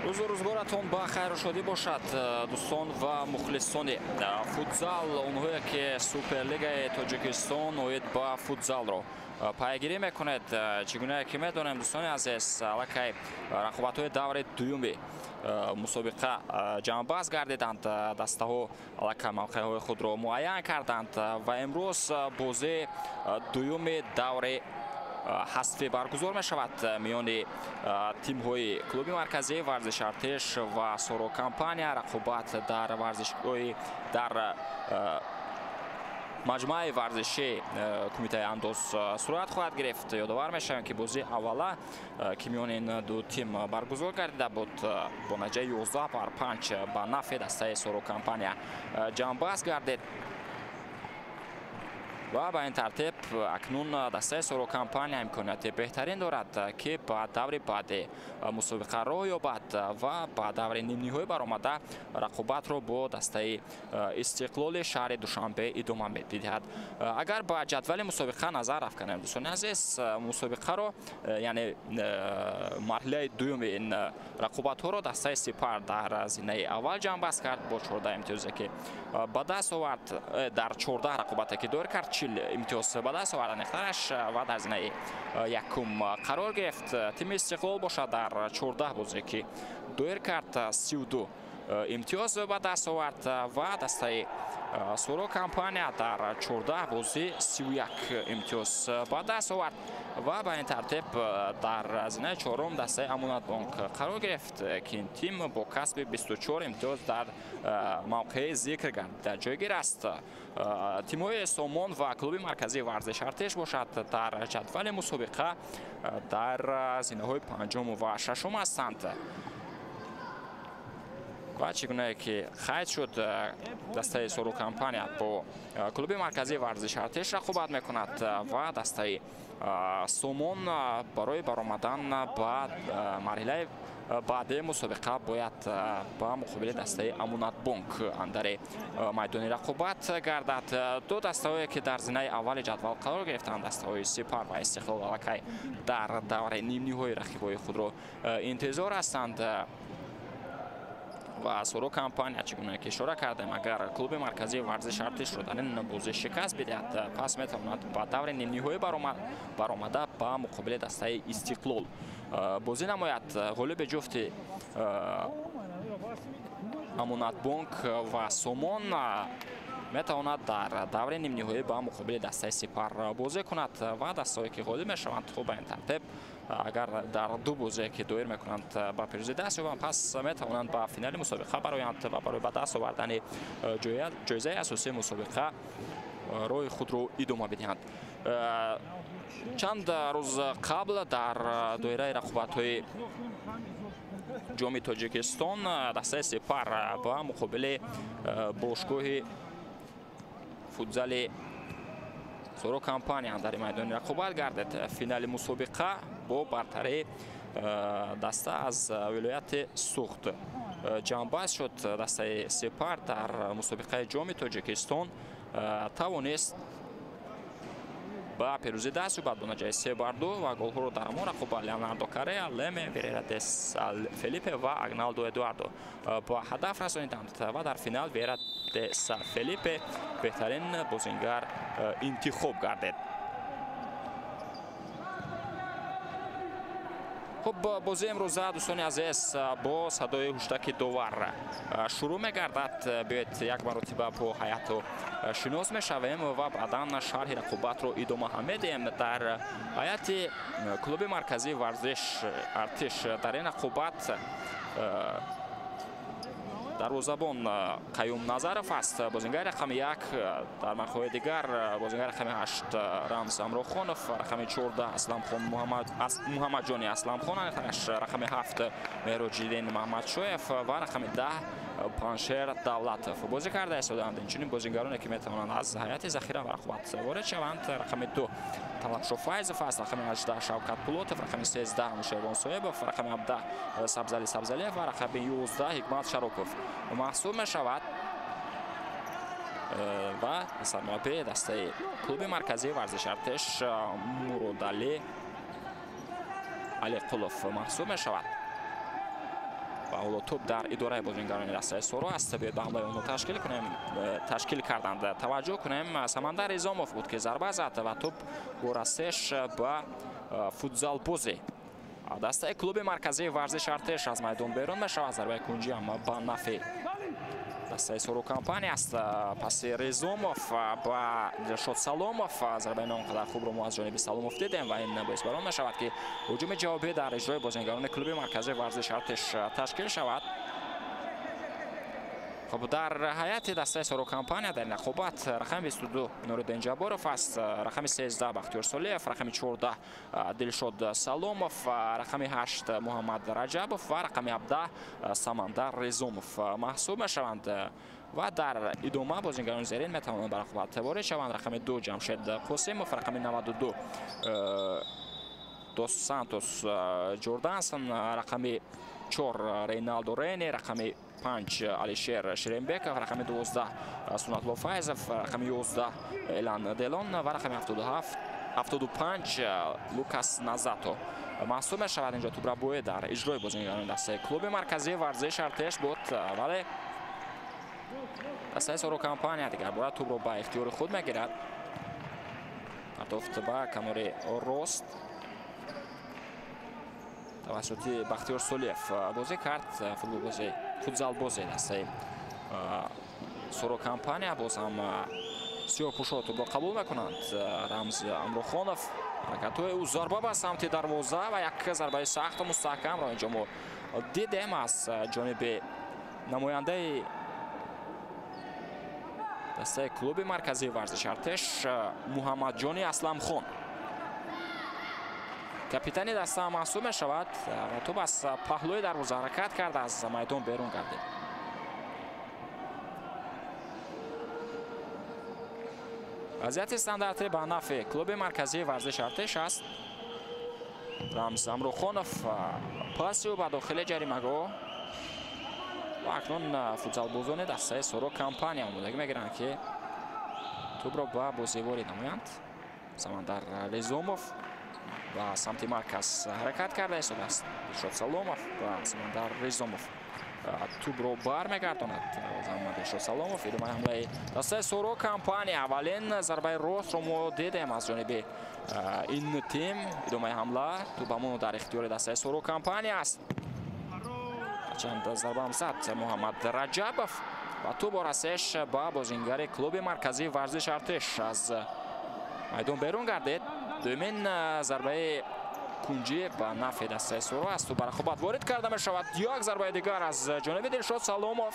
Рӯзу рӯзгоратон ба хайру шодӣ бошад, дӯстон ва мухлисони футзал, онҳое ки Суперлигаи Тоҷикистон оид ба футзалро пайгирӣ мекунед. Чӣ гунае ки медонем, дӯстони азиз, аллакай рақобатҳои даври дуюми мусобиқа ҷамъбаст гардиданд. Дастаҳо аллакай мавқеъҳои худро муайян карданд ва имрӯз бозии дуюми даври ҳасфӣ баргузор мешавад миёни тимҳои клуби марказии варзиши Артиш ва Соро компания. Рақобат дар варзишгоҳи дар маҷмӯаи варзишии кумитаи андоз сурат хоҳад гирифт. Ёдовар мешавем, ки бозии аввала, ки миёни ин ду тим баргузор гардида буд, бо натиҷаи 11-5 ба нафъи дастаи Соро компания ҷамъбаст гардид ва ба ин тартиб акнун дастаи Соро компания имконияти беҳтарин дорад, ки ба даври баъди мусобиқа роҳ ёбад ва ба даври нимниҳоӣ баромада рақобатро бо дастаи Истиқлоли шаҳри Душанбе идома медиҳад. Агар ба ҷадвали мусобиқа назар афканем, дӯстони азиз, мусобиқаро, яъне марҳилаи дуюми ин рақобатҳоро дастаи Сипар дар зинаи аввал ҷамъбаст кард бо 14 имтиёзе ки ба даст овард. Дар 14 рақобате ки доир кард, 40 имтиёз ба даст овард аниқтараш ва дар зинаи якум қарор гирифт. Тими Истиқлол бошад, дар 14 бозе ки доир кард, 32 имтиёз ба даст овард ва дастаи Соро компания дар 14 бозӣ 31 имтиёз ба даст овард ва ба ин тартиб дар зинаи чорум дастаи Амонатбонк қарор гирифт, ки ин тим бо касби 24 имтиёз дар мавқеи зикр гардида ҷойгир аст. Тимҳои Сомон ва клуби марказии варзиши Артиш бошад, дар ҷадвали мусобиқа дар зинаҳои панҷум ва шашум ҳастанд. Ва чӣ гунае ки қайд шуд, дастаи Соро компания бо клуби марказии варзиши Артиш рақобат мекунад ва дастаи Сомон барои баромадан ба марҳилаи баъдии мусобиқа бояд ба муқобили дастаи Амонатбонк андари майдони рақобат гардад. Ду дастаҳое ки дар зинаи аввали ҷадвал қарор гирифтанд, дастаҳои Сипар ва Истиқлол, аллакай дар давраи нимниҳои рақибҳои худро интизор ҳастанд. Ва Соро компания, чӣ гуна ки ишора кардем, агар клуби марказии варзиши Артишро дар ин бозӣ шикаст бидиҳад, пас метавонад ба даври нимниҳоӣ баромада ба муқобили дастаи Истиқлол бозӣ намояд. Ғолиби ҷуфти Амонатбонк ва Сомон метавонад дар даври нимниҳоӣ ба муқобили дастаи Сипар бозӣ кунад ва дастаҳое ки ғолиб мешаванд, хуб, ба ин тартиб агар дар ду бозе ки доир мекунанд ба пирӯзӣ даст ёбанд, пас метавонанд ба финали мусобиқа бароянд ва барои ба даст овардани ҷоизаи асосии мусобиқа роҳи худро идома бидиҳанд. Чанд рӯз қабл дар доираи рақобатҳои ҷоми Тоҷикистон дастаи Сипар ба муқобили бошгоҳи футзали Соро компания дар майдони рақобат гардид. Финали мусобиқа бо бартарии даста аз вилояти Суғд ҷамъбаст шуд. Дастаи Сипар дар мусобиқаи ҷоми Тоҷикистон тавонист ба пирӯзӣ даст ёбад бо натиҷаи 3-2 ва голҳоро дар ҳамон рақобат Леонардо Кареа, Леме, Верера де Фелипе ва Агналдо Эдуардо ба ҳадаф расониданд ва дар финал Вера де Фелипе беҳтарин бозингар интихоб гардид. Хуб, бозии имрӯза, дӯстони азиз, бо садои ҳуштаки довар шурӯъ мегардад. Биёед, як маротиба бо ҳайату шинос мешавем ва баъдан шарҳи рақобатро идома ҳам медиҳем. Дар ҳайати клуби марказии варзиш Артиш дар ин рақобат дарвозабон Қаюм Назаров аст, бозингари рақами 1. Дар мавқеъҳои дигар бозингари рақами 8 Рамз Амрохонов, рақами 14 Асламхон Муҳаммадҷони Асламхон, рақами 7 Меҳроҷиддин Маҳмадшоев ва рақами 10 Паншер Давлатов бозӣ карда истодаанд. Инчунин бозингароне ки метавонанд аз ҳайати захира ба рақобат ворид шаванд, рақами 2 Талабшо Файзов аст, рақами 18 Шавкат Пулотов, рақами 13 Нушервон Соебов, рақами 17 Сабзали Сабзалиев ва рақами 11 Ҳикмат Шаропов маҳсуб мешавад. Ва сармураббии дастаи клуби марказии варзиши Артиш Муродалӣ Алиқулов маҳсуб мешавад. Ва ҳоло тӯб дар идораи бозингарони дастаи Соро аст. Биёед ба ҳамлаи онҳо ташкил кунем, ташкил карданд. Таваҷҷӯҳ кунем, Самандар Изомов буд ки зарба зад ва тӯб бо расеш ба футзалбози дастаи клуби марказии варзиши Артеш аз майдон берун мешавад. Зарбаи кунҷӣ ҳам ба нафъи дастаи Соро компания аст. Паси Резомов ба Дилшод Саломов, зарбаи он қадар хубро мо аз ҷониби Саломов дидем ва ин боис бар он мешавад ки ҳуҷуми ҷавобӣ дар иҷрои бозингарони клуби марказии варзиши Артеш ташкил шавад. Хуб, дар ҳайати дастаи Соро компания дар ин рақобат рақами 22 Нуриддин Ҷабборов аст, рақами 13 Бахтиёр Солиев, рақами 14 Дилшод Саломов, рақами 8 Муҳаммад Раҷабов ва рақами 17 Самандар Резомов маҳсуб мешаванд. Ва дар идома бозингарони зерин метавонанд ба рақобат ворид шаванд. Рақами 2 Ҷамшед Қосимов, рақами 92 Дос Сантос Ҷордансон, рақами 4 Рейналдо Рени, рақами 5 Алишер Шерембеков, рақами 12 Сунатулло Файзов, рақами 11 Элан Делон ва рақами 75 Лукас Назато маҳсуб мешавад. Инҷо тӯбрабоӣ дар иҷрои бозингарони дастаи клуби марказии варзиши Артеш буд, вале дастаи Соро компания дигар бора тӯбро ба ихтиёри худ мегирад. Партофт ба канори рост тавассути Бахтиёр Солиев бозӣ кард. Футзалбози дастаи Соро компания боз ҳам сиёҳпӯшо тӯбро қабул мекунанд. Рамз Амрухонов, ҳаракатҳои ӯ, зарба ба самти дарвоза ва як зарбаи сахту мустаҳкамро инҷо мо дидем аз ҷониби намояндаи дастаи клуби марказии варзиши Артеш Муҳаммадҷони Асламхон. Капитани даста маҳсуб мешавад ва тӯб аз паҳлӯи дарвоза ҳаракат кард, аз майдон берун гардид. Вазъияти стандартӣ ба нафъи клуби марказии варзиши Артеш аст. Рамз Амрухонов, паси ӯ ба дохили ҷаримагоҳ ва акнун футзалбозони дастаи Соро компания омодагӣ мегиранд ки тӯбро ба бозӣ ворид намоянд. Самандар Резомов ба самти марказ ҳаракат карда истодааст. Дилшод Саломов ба Самандар Резомов тӯбро бармегардонад. Дилшод Саломов, идомаи ҳамлаи дастаи Соро компания. Аввалин зарбаи ростро мо дидем аз ҷониби ин тим. Идомаи ҳамла, тӯб ҳамоно дар ихтиёри дастаи Соро компания аст. Чанд зарба ҳам зад Муҳаммад Раҷабов ва тӯб расеш ба бозингари клуби марказии варзиши Артеш аз майдон берун гардид. Дуюмин зарбаи кунҷӣ ба нафъи дастаи Соро аст. Ба рақобат ворид карда мешавад. Як зарбаи дигар аз ҷониби Дилшод Саломов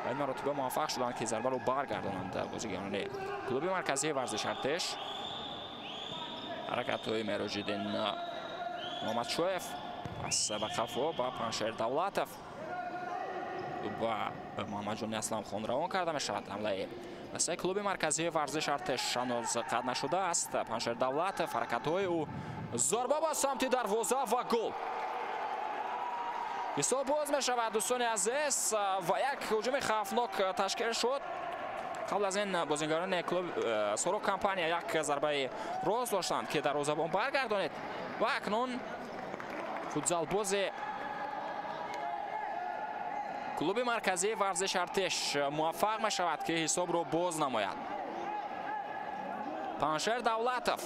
ва ин маротиба муваффақ шуданд ки зарбаро баргардонанд бозигарони клуби марказии варзиши Артеш. Ҳаракатҳои Мероҷиддин Муҳаммадшоев, пас ба қафо ба Паншер Давлатов, ба Муҳаммадҷони Асламхон равон карда мешавад. Ҳамлаи дастаи клуби марказии варзиши Артеш ҳанӯз қатъ нашудааст. Паншер Давлатов, ҳаракатҳои ӯ, зарба ба самти дарвоза ва гол. Ҳисоб боз мешавад, дӯстони азиз, ва як ҳуҷуми хавфнок ташкил шуд. Қабл аз ин бозингарони клуб Соро компания як зарбаи рост доштанд ки дарвозабон баргардонид ва акнун футзалбози клуби марказии варзиши Артеш муваффақ мешавад ки ҳисобро боз намояд. Паншер Давлатов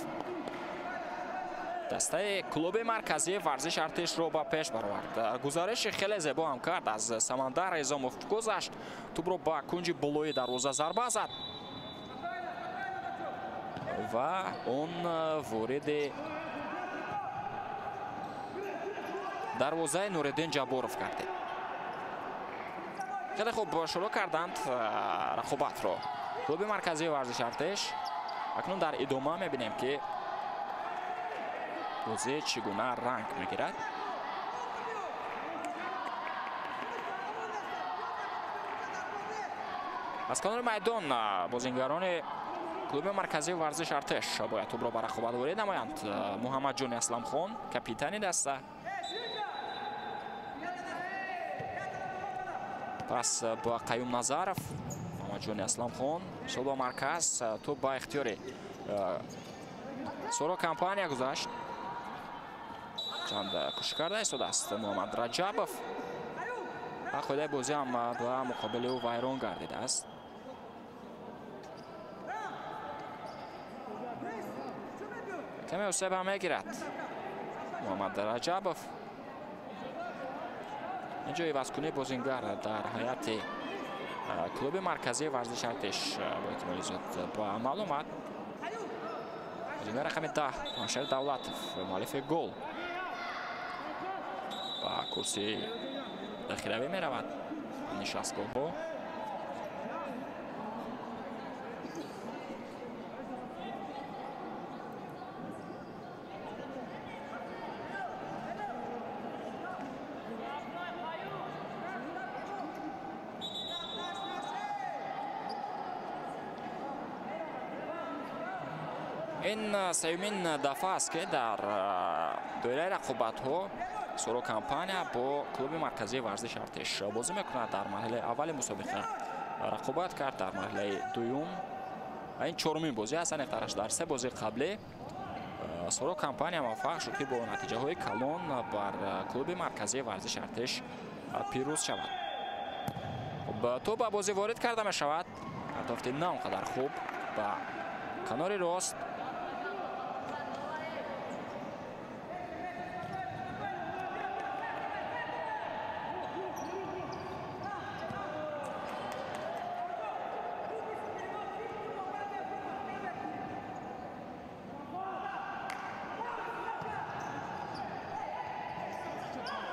дастаи клуби марказии варзиши Артешро ба пеш баровард. Гузариши хеле зебо ҳам кард, аз Самандар Резомов гузашт, тӯбро ба кунҷи болои дарвоза зарба зад ва он вориди дарвозаи Нуриддин Ҷабборов гардид. Хеле хуб шурӯъ карданд рақобатро клуби марказии варзиши Артеш. Акнун дар идома мебинем ки бозӣ чӣ гуна ранг мегирад. Аз канори майдон бозингарони клуби марказии варзиши Артеш бояд тӯбро ба рақобат ворид намоянд. Муҳаммадҷони Асламхон, капитани даста, пас ба Қаюм Назаров, Муҳаммадҷони Асламхон, шол ба марказ, тӯб ба ихтиёри Соро компания гузашт. Чанд кӯшиш карда истодааст Муҳаммад Раҷабов. Ва қоидаи бозӣ ҳам ба муқобили ӯ вайрон гардидааст. Каме осеб ҳам мегирад Муҳаммад Раҷабов. Инҷо ивазкунии бозингар дар ҳайати клуби марказии варзиши Артиш бо эҳтимоли зиёд ба амал омад. Бозингар рақами 10 Паншер Давлатов, муаллифи гол, ба курсии дахиравӣ меравад. Нишастгоҳҳо. Ин сеюмин дафъа аст, ки дар доираи рақобатҳо Соро компания бо клуби марказии варзиши Артиш бозӣ мекунад. Дар марҳилаи аввали мусобиқа рақобат кард, дар марҳилаи дуюм ва ин чорумин бозӣ аст. Аниқтараш дар се бозии қаблӣ Соро компания муваффақ шуд, ки бо натиҷаҳои калон бар клуби марказии варзиши Артиш пирӯз шавад. Тӯб ба бозӣ ворид карда мешавад. Партофти на он қадар хуб ба канори рост.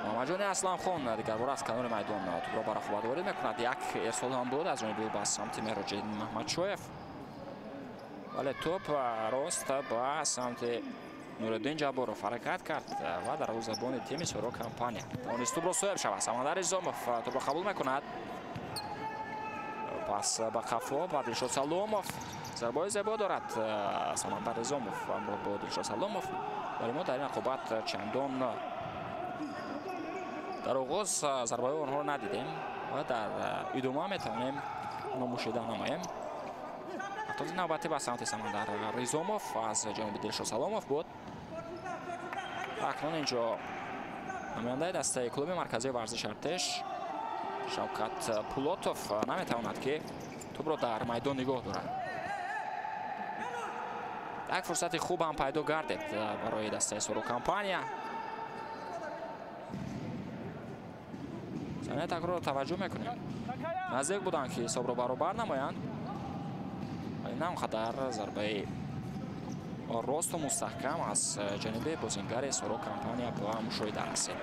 Муҳаммадҷони Асланхон дигарбор аз канори майдон тӯбро ба рақобат ворид мекунад. Як ирсол ҳам буд аз ҷониби ба самти Меҳроҷиддин Маҳмадшоев, вале тӯб рост ба самти Нуриддин Ҷабборов ҳаракат кард ва дарвозабони тими Соро компания тавонист тӯбро соҳиб шавад. Самандар Изомов тӯбро қабул мекунад. Пас ба қафо ба Дилшод Саломов. Зарбаҳои зебо дорад Самандар Изомов ҳамроҳ бо Дилшод Саломов, вале мо дар ин рақобат чандон дар оғоз зарбаҳои онҳоро надидем ва дар идома метавонем номушоҳида намоем. Партофти навбатӣ ба самти Самандар Ризомов аз ҷониби Дилшод Саломов буд. Акнун инҷо намояндаи дастаи клуби марказии варзиши Артиш Шавкат Пулотов наметавонад, ки тӯбро дар майдон нигоҳ дорад. Як фурсати хуб ҳам пайдо гардид барои дастаи Соро компания. Санияи такрорро таваҷҷӯҳ мекунем. Наздик буданд, ки ҳисобро баробар намоянд, вале на он қадар зарбаи росту мустаҳкам аз ҷониби бозингари Соро компания ба мушоҳида расид.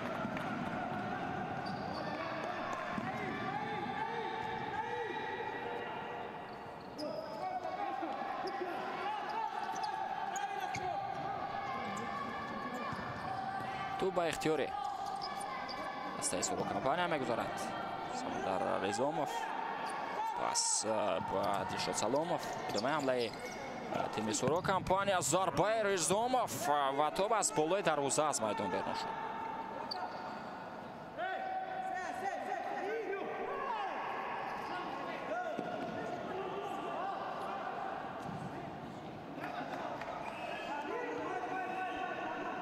Тӯб ба ихтиёри дастаи Соро компания мегузарад. Самандар Ризомов пас ба Дилшод Саломов. Идомаи ҳамлаи тими Соро компания. Зарбаи Ризомов ва тӯб аз болои дарвоза аз майдон берун шуд.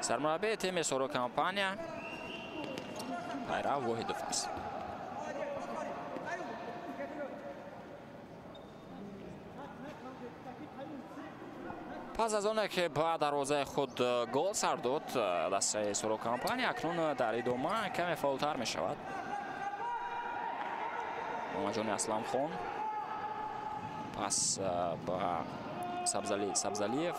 Сармураббии тими Соро компания Пайрав Воҳидов аст. Пас аз оне ки ба дарвозаи худ гол сар дод, дастаи Соро компания акнун дар идома каме фаъолтар мешавад. Муҳаммадҷони Асламхон пас ба Сабзали Сабзалиев.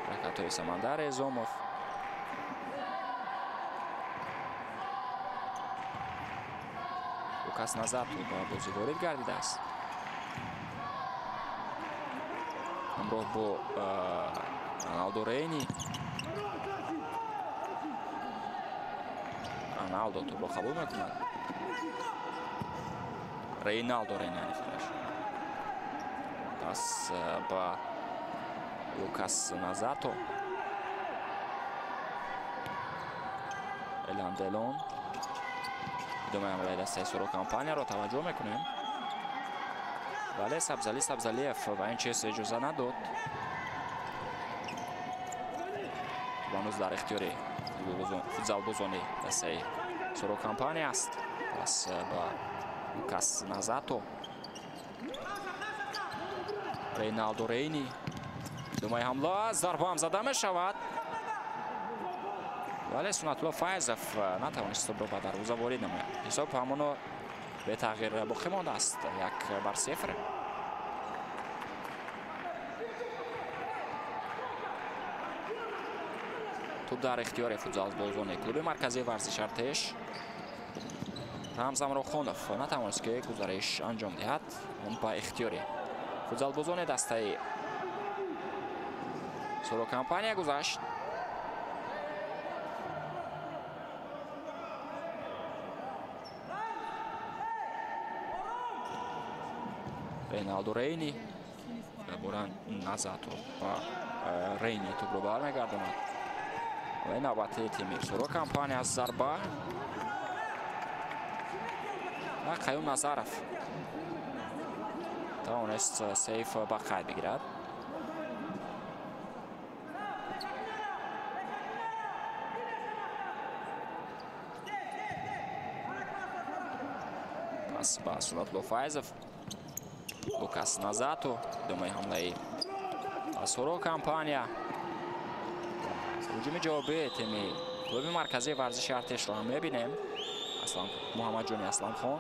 Ҳаракатҳои Самандар Изомов. Лукас Назатов ба бозӣ ворид гардидааст. Ҳамроҳ бо Роналдо Рейни. Роналдо тӯбро қабул мекунад. Рейналдо Рейни аниқтараш. Пас ба Лукас Назато. Элан Делон. Идомаи ҳамлаи дастаи Соро компанияро таваҷҷӯҳ мекунем. Вале Сабзали Сабзалиев ба ин чиз иҷоза надод. Ҳанӯз дар ихтиёри футзалбозони дастаи Соро Компания аст. Пас ба Лукас Назато, Рейналдо Рейни. Думаи ҳамла, зарба ҳам зада мешавад. Вале Сунатулло Файзов натавонист тӯбро ба дарвоза ворид намояд. Ҳисоб ҳамоно бетағйир боқӣ мондааст, 1-0. Тӯб дар ихтиёри футзалбозони клуби марказии варзиши Артеш. Рамзан Рохонов натавонист ки гузариш анҷом диҳад. Он ба ихтиёри футзалбозони дастаи Соро Компания гузашт. Рейналдо Рейни боран Назато ба Рейни тӯбро бармегардонад. Ва навбати тими Соро Компания аз зарба ва Қаюм Назаров тавонист сейф ба қайд бигирад. Пас ба Сунатулло Файзов, Лукас Назато, идомаи ҳамлаи Соро Компания. Ҳуҷуми ҷавобии тими клуби марказии варзиши Артешро ҳам мебинем. Муҳаммадҷони Асланхон.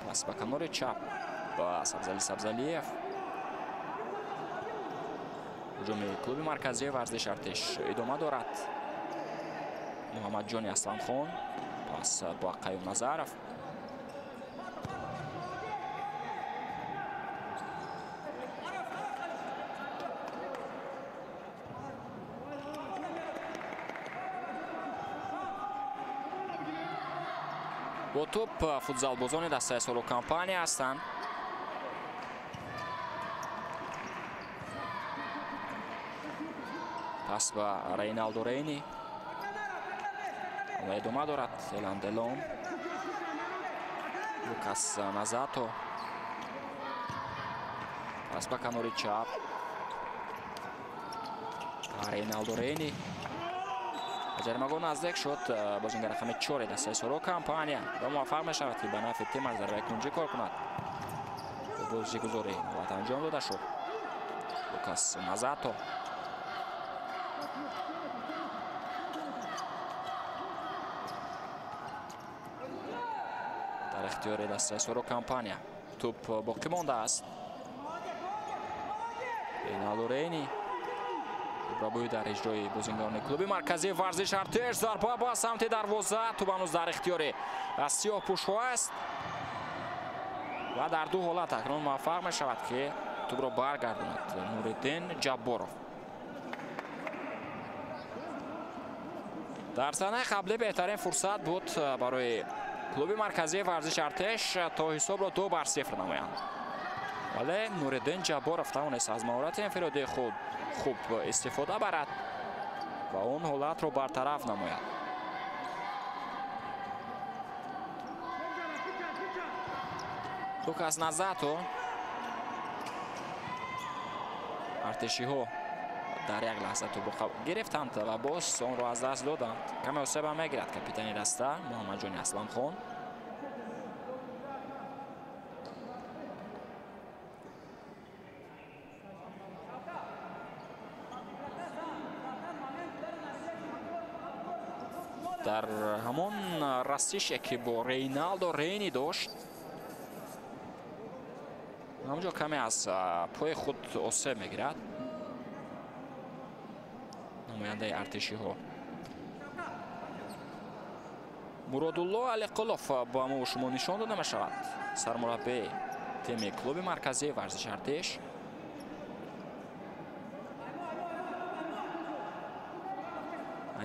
Пас ба канори чап ба Сабзали Сабзалиев. Ҳуҷуми клуби марказии варзиши Артеш идома дорад. Муҳаммадҷони Асланхон пас ба Қаюм Назаров. Бо тӯб футзалбозони дастаи Соро Компания ҳастанд. Пас ба Рейналдо Рейни ва идома дорад. Элан Делон, Лукас Назато. Пас ба канори чап Рейналдо Рейни. Ҷаримагоҳ наздик шуд. Бозингар рақами 4 дастаи Соро Компания ва муваффақ мешавад ки ба нафъи тим аз зарбаи кунҷӣ кор кунад. Бозигузорӣ навбат анҷом дода шуд. Лукас Назато. Дар ихтиёри дастаи Соро Компания тӯб боқӣ мондааст. Рейналдо Рейни рабои дар иҷрои бозингарони клуби марказии варзиши Артеш. Зарба ба самти дарвоза, тӯб ҳанӯз дар ихтиёри сиёҳпӯшҳо аст ва дар ду ҳолат акнун муваффақ мешавад ки тӯбро баргардонад Нуриддин Ҷабборов. Дар саҳнаи қаблӣ беҳтарин фурсат буд барои клуби марказии варзиши Артеш то ҳисобро 2-0 намоянд. Вале Нуриддин Ҷабборов тавонист аз маҳорати инфиродии худ хуб истифода барад ва он ҳолатро бартараф намояд. Лукас Назато. Артешиҳо дар як лаҳза тӯбро гирифтанд ва боз онро аз даст доданд. Каме осеба мегирад капитани даста Муҳаммадҷони Асланхон. Дар ҳамон расише ки бо Рейналдо Рейни дошт, ҳамонҷо каме аз пои худ осеб мегирад намояндаи артешиҳо. Муродулло Алиқулов ба мо шумо нишон дода мешавад, сармураббии тими клуби марказии варзиши Артеш.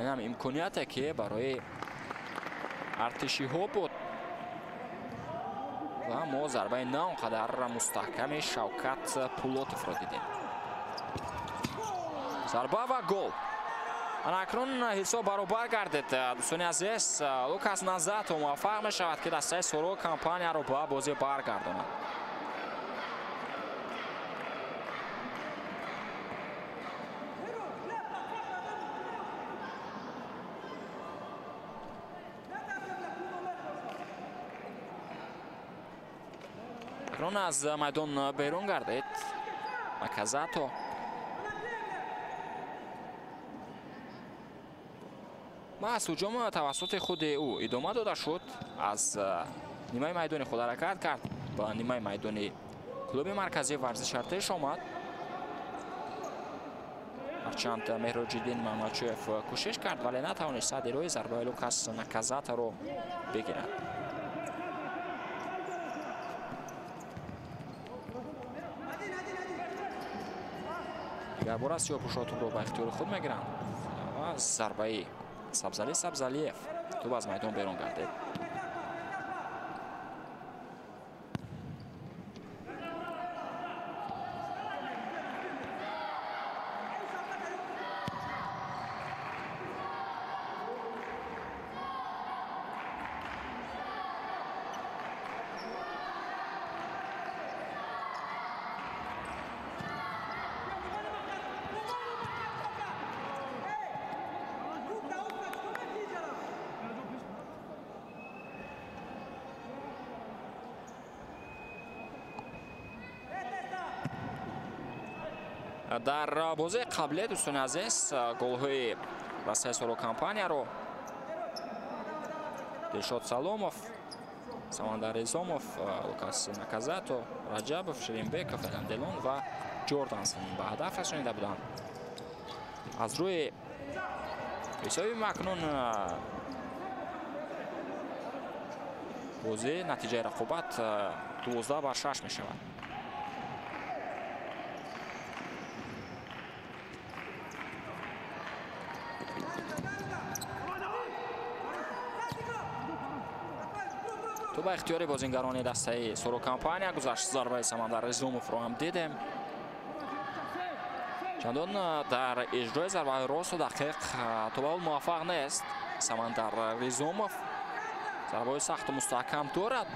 Инам имконияте ки барои артешиҳо буд ва мо зарбаи на он қадар мустаҳками Шавкат Пулотовро дидем. Зарба ва гол. Ана акнун ҳисоб баробар гардид. Дӯстони азиз, Лукас Назато муваффақ мешавад ки дастаи Соро Компанияро ба бозӣ баргардонад. Акнун аз майдон берун гардид Наказато. Маҳз ҳуҷум тавассути худи ӯ идома дода шуд. Аз нимаи майдони худ ҳаракат кард, ба нимаи майдони клуби марказии варзиши Артеш омад. Ҳарчанд Меҳроҷиддин Мамадчоев кӯшиш кард, вале натавонист садди рӯи зарбаи Лукас Наказаторо бигирад. Дигар бора сиёҳпӯшҳо тӯбро ба ихтиёри худ мегиранд ва зарбаи Сабзали Сабзалиев тӯб аз майдон берун гардид. Дар бозии қабле, дӯстони азиз, голҳои дастаи Соро компанияро Дилшод Саломов, Самандар Ризомов, Лукас Наказато, Раҷабов, Ширинбеков, Эланделон ва Ҷордансон ба ҳадаф расонида буданд. Аз рӯи ҳисоби акнун бозӣ натиҷаи рақобат 12-6 мешавад. Тӯб ба ихтиёри бозингарони дастаи Соро компания гузашт. Зарбаи Самандар Ризомовро ҳам дидем. Чандон дар иҷрои зарбаҳои росту дақиқ то ба ҳол муваффақ нест. Самандар Ризомов зарбаҳои сахту мустаҳкам дорад,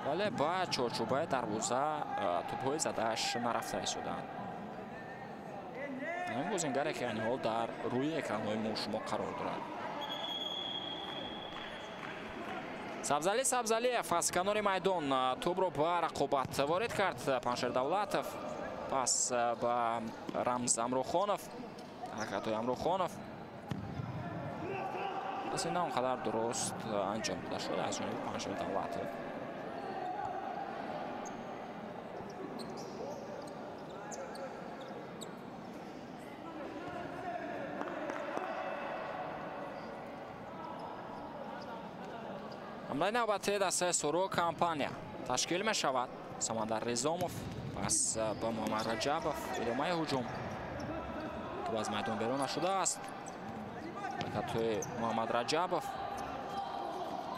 вале ба чорчӯбаи дарвоза тӯбҳои задааш нарафта истоданд. Ин бозингаре ки айни ҳол дар рӯи экранҳои мо шумо қарор дорад. Сабзали Сабзалиев аз канори майдон тӯбро ба рақобат ворид кард. Паншер Давлатов пас ба Рамз Амрухонов, ҳаракатҳои Амрухонов пас ин на он қадар дуруст анҷом дода шуд аз ҷониби Паншер Давлатов. Ҳамлаи навбатии дастаи Соро компания ташкил мешавад. Самандар Ризомов пас ба Муҳаммад Раҷабов, идомаи ҳуҷум. Тӯб аз майдон берун нашудааст. Ҳаракатҳои Муҳаммад Раҷабов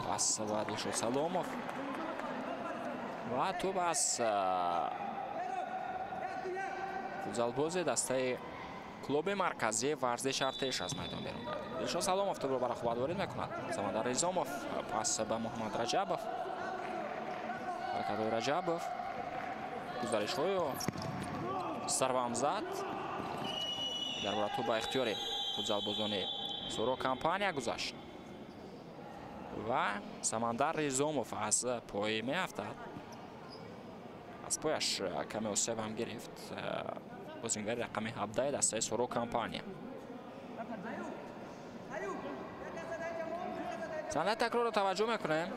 пас ба Дилшод Саломов ва тӯб аз футзалбози дастаи клуби марказии варзиши Артеш аз майдон берун гардид. Дилшод Саломов тӯбро ба рақобат ворид мекунад. Самандар Ризомов пас ба Муҳаммад Раҷабов. Ҳаракатҳои Раҷабов, гузаришҳою зарбаам зад. Дигар бора тӯб ба ихтиёри футзалбозони Соро компания гузашт ва Самандар Ризомов аз пой меафтад. Аз пояш каме осеб ҳам гирифт бозингари рақами 17 дастаи Соро компания. Саҳнаи такрорро таваҷҷӯҳ мекунем.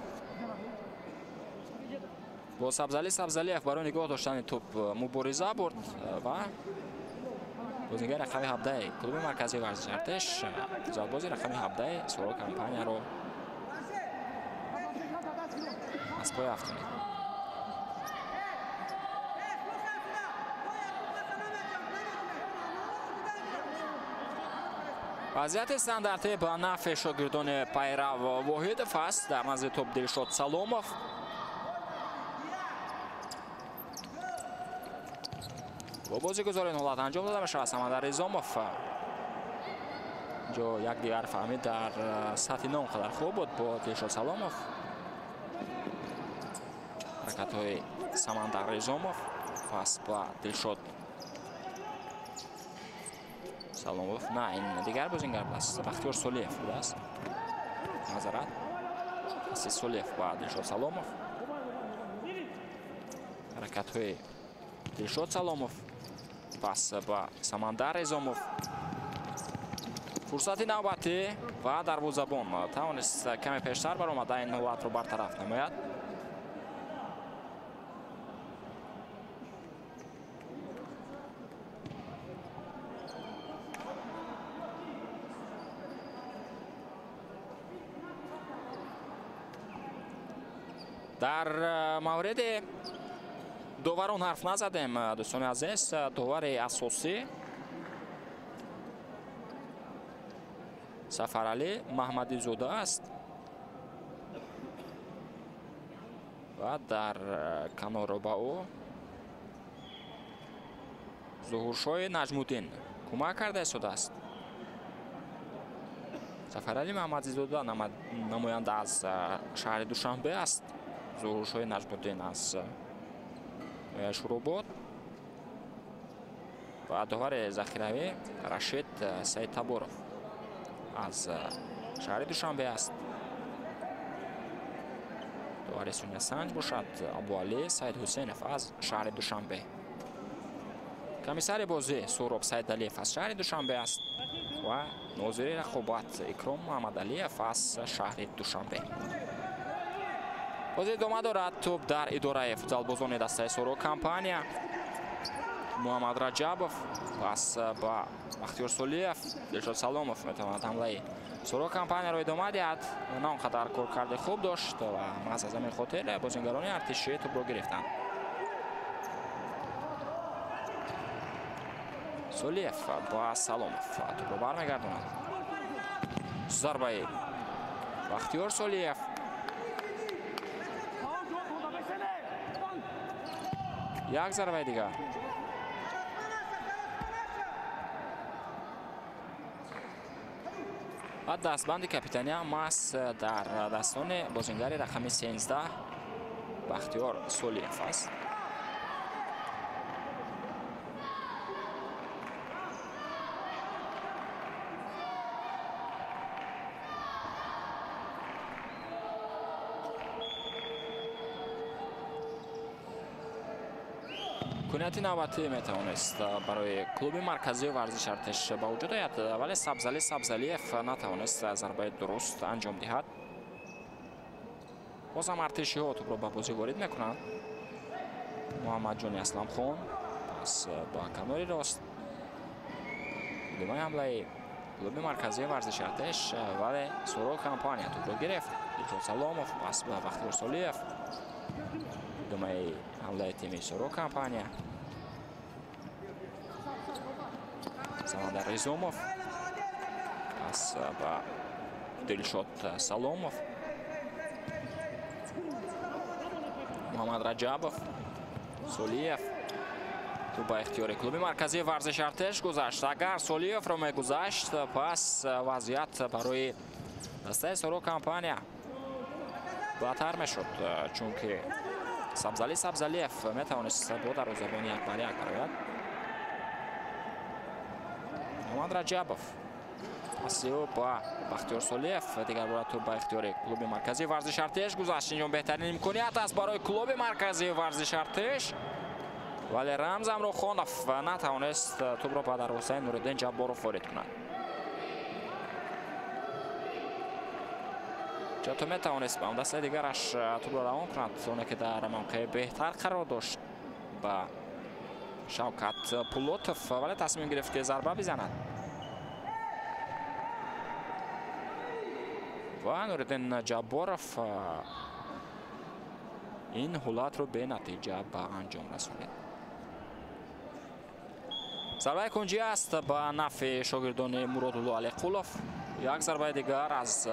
Бо Сабзали Сабзалиев барои нигоҳ доштани тӯб мубориза бурд ва бозингари рақами 17 клуби марказии варзиши Артеш футзалбози рақами 17 Соро компанияро аз пой афтонид. Вазъияти стандартӣ ба нафъи шогирдони пайрав Воҳидов аст. Дар назди тӯб Дилшод Саломов. Бо бозигузори ин ҳолат анҷом дода мешавад. Самандар Ризомов инҷо якдигар фаҳмид дар сатҳи на он қадар хуб буд бо Дилшод Саломов. Ҳаракатҳои Самандар Ризомов пас ба Дилшод Саломов. На, ин дигар бозингар будааст. Бахтиёр Солиев будааст. Назарат. Паси Солиев ба Дилшод Саломов. Ҳаракатҳои Дилшод Саломов, пас ба Самандар Резомов. Фурсати навбатӣ ва дарвозабон тавонист каме пештар баромада ин ҳолатро бартараф намояд. Дар мавриди доварон ҳарф назадем, дӯстони азиз. Довари асосӣ Сафаралӣ Маҳмадизода аст ва дар каноро ба ӯ Зуҳуршоҳи Наҷмуддин кӯмак карда истодааст. Сафаралӣ Маҳмадизода намоянда аз шаҳри Душанбе аст. Зуҳуршоҳи Наҷмуддин аз Шуробод ва довари захиравӣ Рашид Саидтаборов аз шаҳри Душанбе аст. Довари Сунясанҷ бошад Абуалӣ Саидҳусейнов аз шаҳри Душанбе. Комиссари бозӣ Суҳроб Саидалиев аз шаҳри Душанбе аст ва нозири рақобат Икром Муҳаммадалиев аз шаҳри Душанбе. Бозӣ идома дорад. Тӯб дар идораи футзалбозони дастаи Соро компания. Муҳаммад Раҷабов пас ба Бахтиёр Солиев, Дилшод Саломов метавонад ҳамлаи Соро компанияро идома диҳад. На он қадар коркарди хуб дошт ва маҳз аз ҳамин хотир бозингарони артишӣ тӯбро гирифтанд. Солиев ба Саломов тӯбро бармегардонад. Зарбаи Бахтиёр Солиев. Як зарбаи дигар. Ва дастбанди капитания маҳз дар дастони бозингари рақами 13 Бахтиёр Солиев аст. Имконияти навбатӣ метавонист барои клуби марказии варзиши артиш ба вуҷуд ояд, вале Сабзалӣ Сабзалиев натавонист зарбаи дуруст анҷом диҳад. Бозам артишиҳо тӯбро ба бозӣ ворид мекунанд. Муҳаммадҷони Асламхон пас ба канори рост. Идомаи ҳамлаи клуби марказии варзиши артиш, вале Соро компания тӯбро гирифт. Дилшод Саломов пас ба Бахтиёр Солиев. Идомаи ҳамлаи тими Соро компания. Самандар Резомов пас ба Дилшод Саломов. Муҳаммад Раҷабов, Солиев. Тӯб ба ихтиёри клуби марказии варзиши артиш гузашт. Агар Солиевро мегузашт, пас вазъият барои дастаи Соро компания бадтар мешуд, чунки Сабзалӣ Сабзалиев метавонист бо дарвозабони як бар як барояд. Муҳаммад Раҷабов паси ӯ ба Бахтиёр Солиев. Дигар бора тӯб ба ихтиёри клуби марказии варзиши артиш гузашт. Инҷо беҳтарин имконият аст барои клуби марказии варзиши артиш, вале Рамз Амрухонов натавонист тӯбро ба дарвозаи Нуриддин Ҷабборов ворид кунад. Ҷато метавонист ба дастаи дигараш тӯбро равон кунад, оне ки дар мавқеи беҳтар қарор дошт ба Шавкат Пулотов, вале тасмим гирифт ки зарба бизанад. Ва Нуриддин Ҷабборов ин ҳолатро бенатиҷа ба анҷом расонид. Зарбаи кунҷӣ аст ба нафъи шогирдони Муродулло Алиқулов. Як зарбаи дигар аз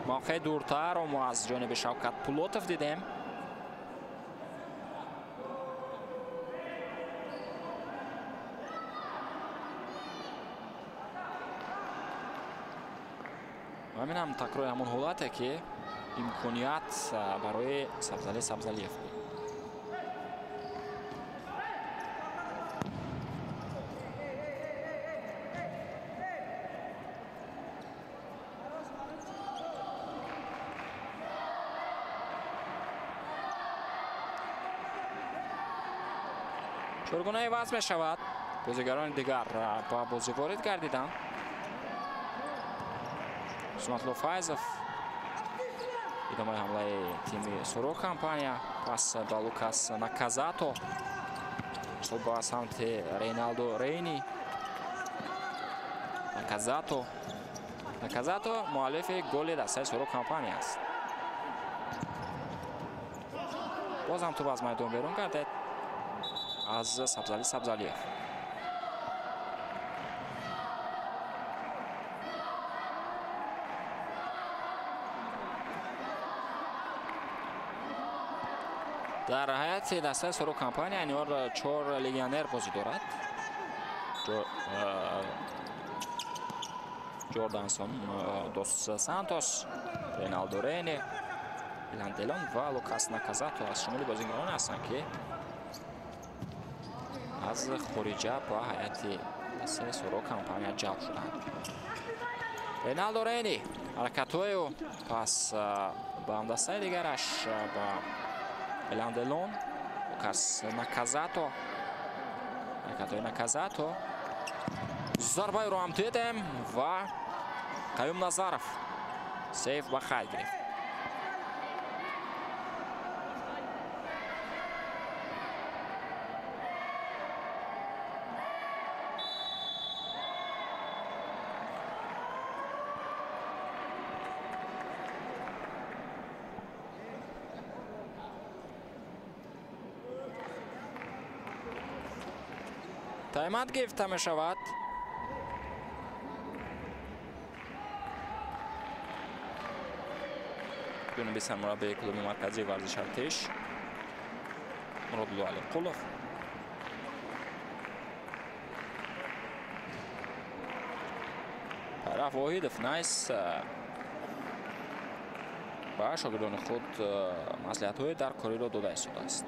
мавқеи дуртарро мо аз ҷониби Шавкат Пулотов дидем. Ҳамин ҳам такрори ҳамон ҳолате ки имконият барои Сабзалӣ Сабзалиев буд. Чоргуна иваз мешавад. Бозигарони дигар ба бозӣ ворид гардиданд. Сунатулло Файзов идомаи ҳамлаи тими Суро компания, пас ба Лукас Наказато, ба самти Рейналдо Рейни. Наказато муаллифи голи дастаи Суро компания аст. Боз ҳам тӯб аз майдон берун гардид аз Сабзали Сабзалиев. Дар ҳайати дастаи Суро компания айниҳол 4 легионер бозӣ дорад. Ҷордансон дос Сантос, Реналдо Рейни, Иланделон ва Лукас Наказато аз шумули бозигароне ҳастанд, ки аз хориҷа ба ҳайати дастаи Суро компания ҷалб шуданд. Реналдо Рейни ҳаракатҳои ӯ пас ба ҳамдастаи дигараш, ба Эланделон, Лукас Наказато, ҳаракатҳои Наказато, зарбаеро ҳам дидем ва Қаюм Назаров сейф ба хайр гирифт. Таймат гирифта мешавад. Ҷониби сармураббии клуби марказии варзиши Артиш Муродулло Алиқулов. Тараф Воҳидов найс ба шогирдони худ маслиҳатҳои даркориро дода истодааст.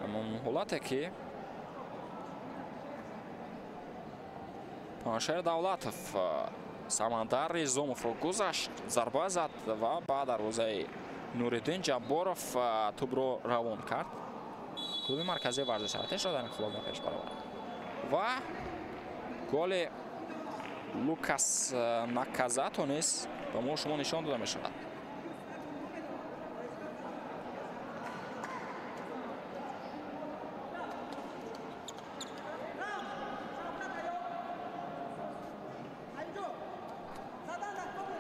Ҳамон ҳолате ки Паншер Давлатов Самандар Ризомовро гузашт, зарба зад ва ба дарвозаи Нуриддин Ҷабборов тӯбро равон кард. Клуби марказии варзиши Артишро дар ин хулоб ба пеш баровард. Ва голи Лукас Наказато низ ба мо шумо нишон дода мешавад.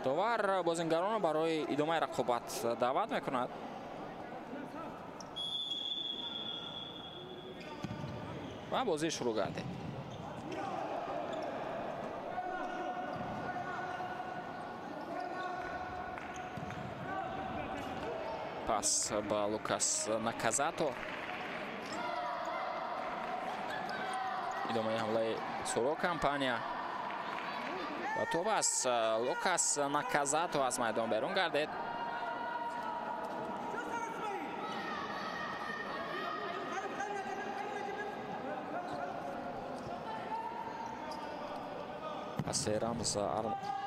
Довар бозингаронро барои идомаи рақобат даъват мекунад. Ва бозӣ шурӯъ гардид. Пас ба Лукас Наказато. Идомаи ҳамлаи Суро компания. Ва тӯб аз Лукас Наказато аз майдон берун гардид. Паси Рамз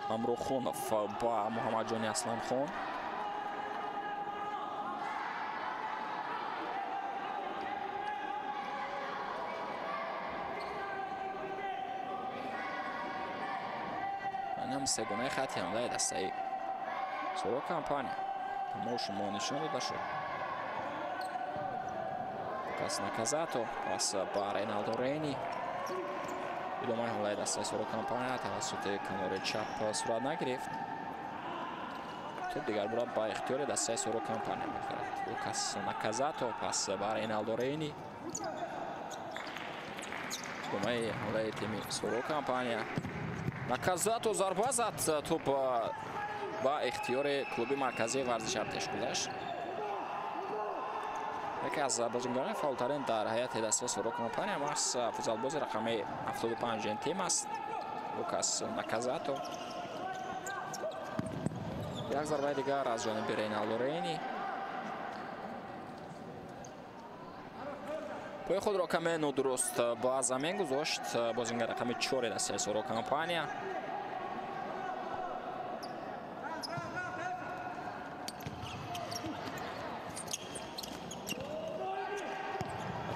Амрухонов ба Муҳаммадҷони Асланхон. Сегонаи хати ҳамлаи дастаи Суро компания мо шумо нишон дода шуд. Лукас Наказато пас ба Реналдо Рейни. Идомаи ҳамлаи дастаи Суро компания тавассути канори чап сурат нагирифт. Тӯб дигар бора ба ихтиёри дастаи Суро компания мегузарад. Лукас Наказато пас ба Реналдо Рейни. Идомаи ҳамлаи тими Суро компания. Наказато зарба зад, тӯб ба ихтиёри клуби марказии варзиши Артиш гузашт. Яке аз бозингарони фаъолтарин дар ҳайати дастаи Суро компания маҳз футзалбози рақами 75 ин тим аст, Лукас Наказато. Як зарбаи дигар аз ҷониби Реналдо Рейни. Пои худро каме нодуруст ба замин гузошт бозингар рақами 4 дастаи Суро компания.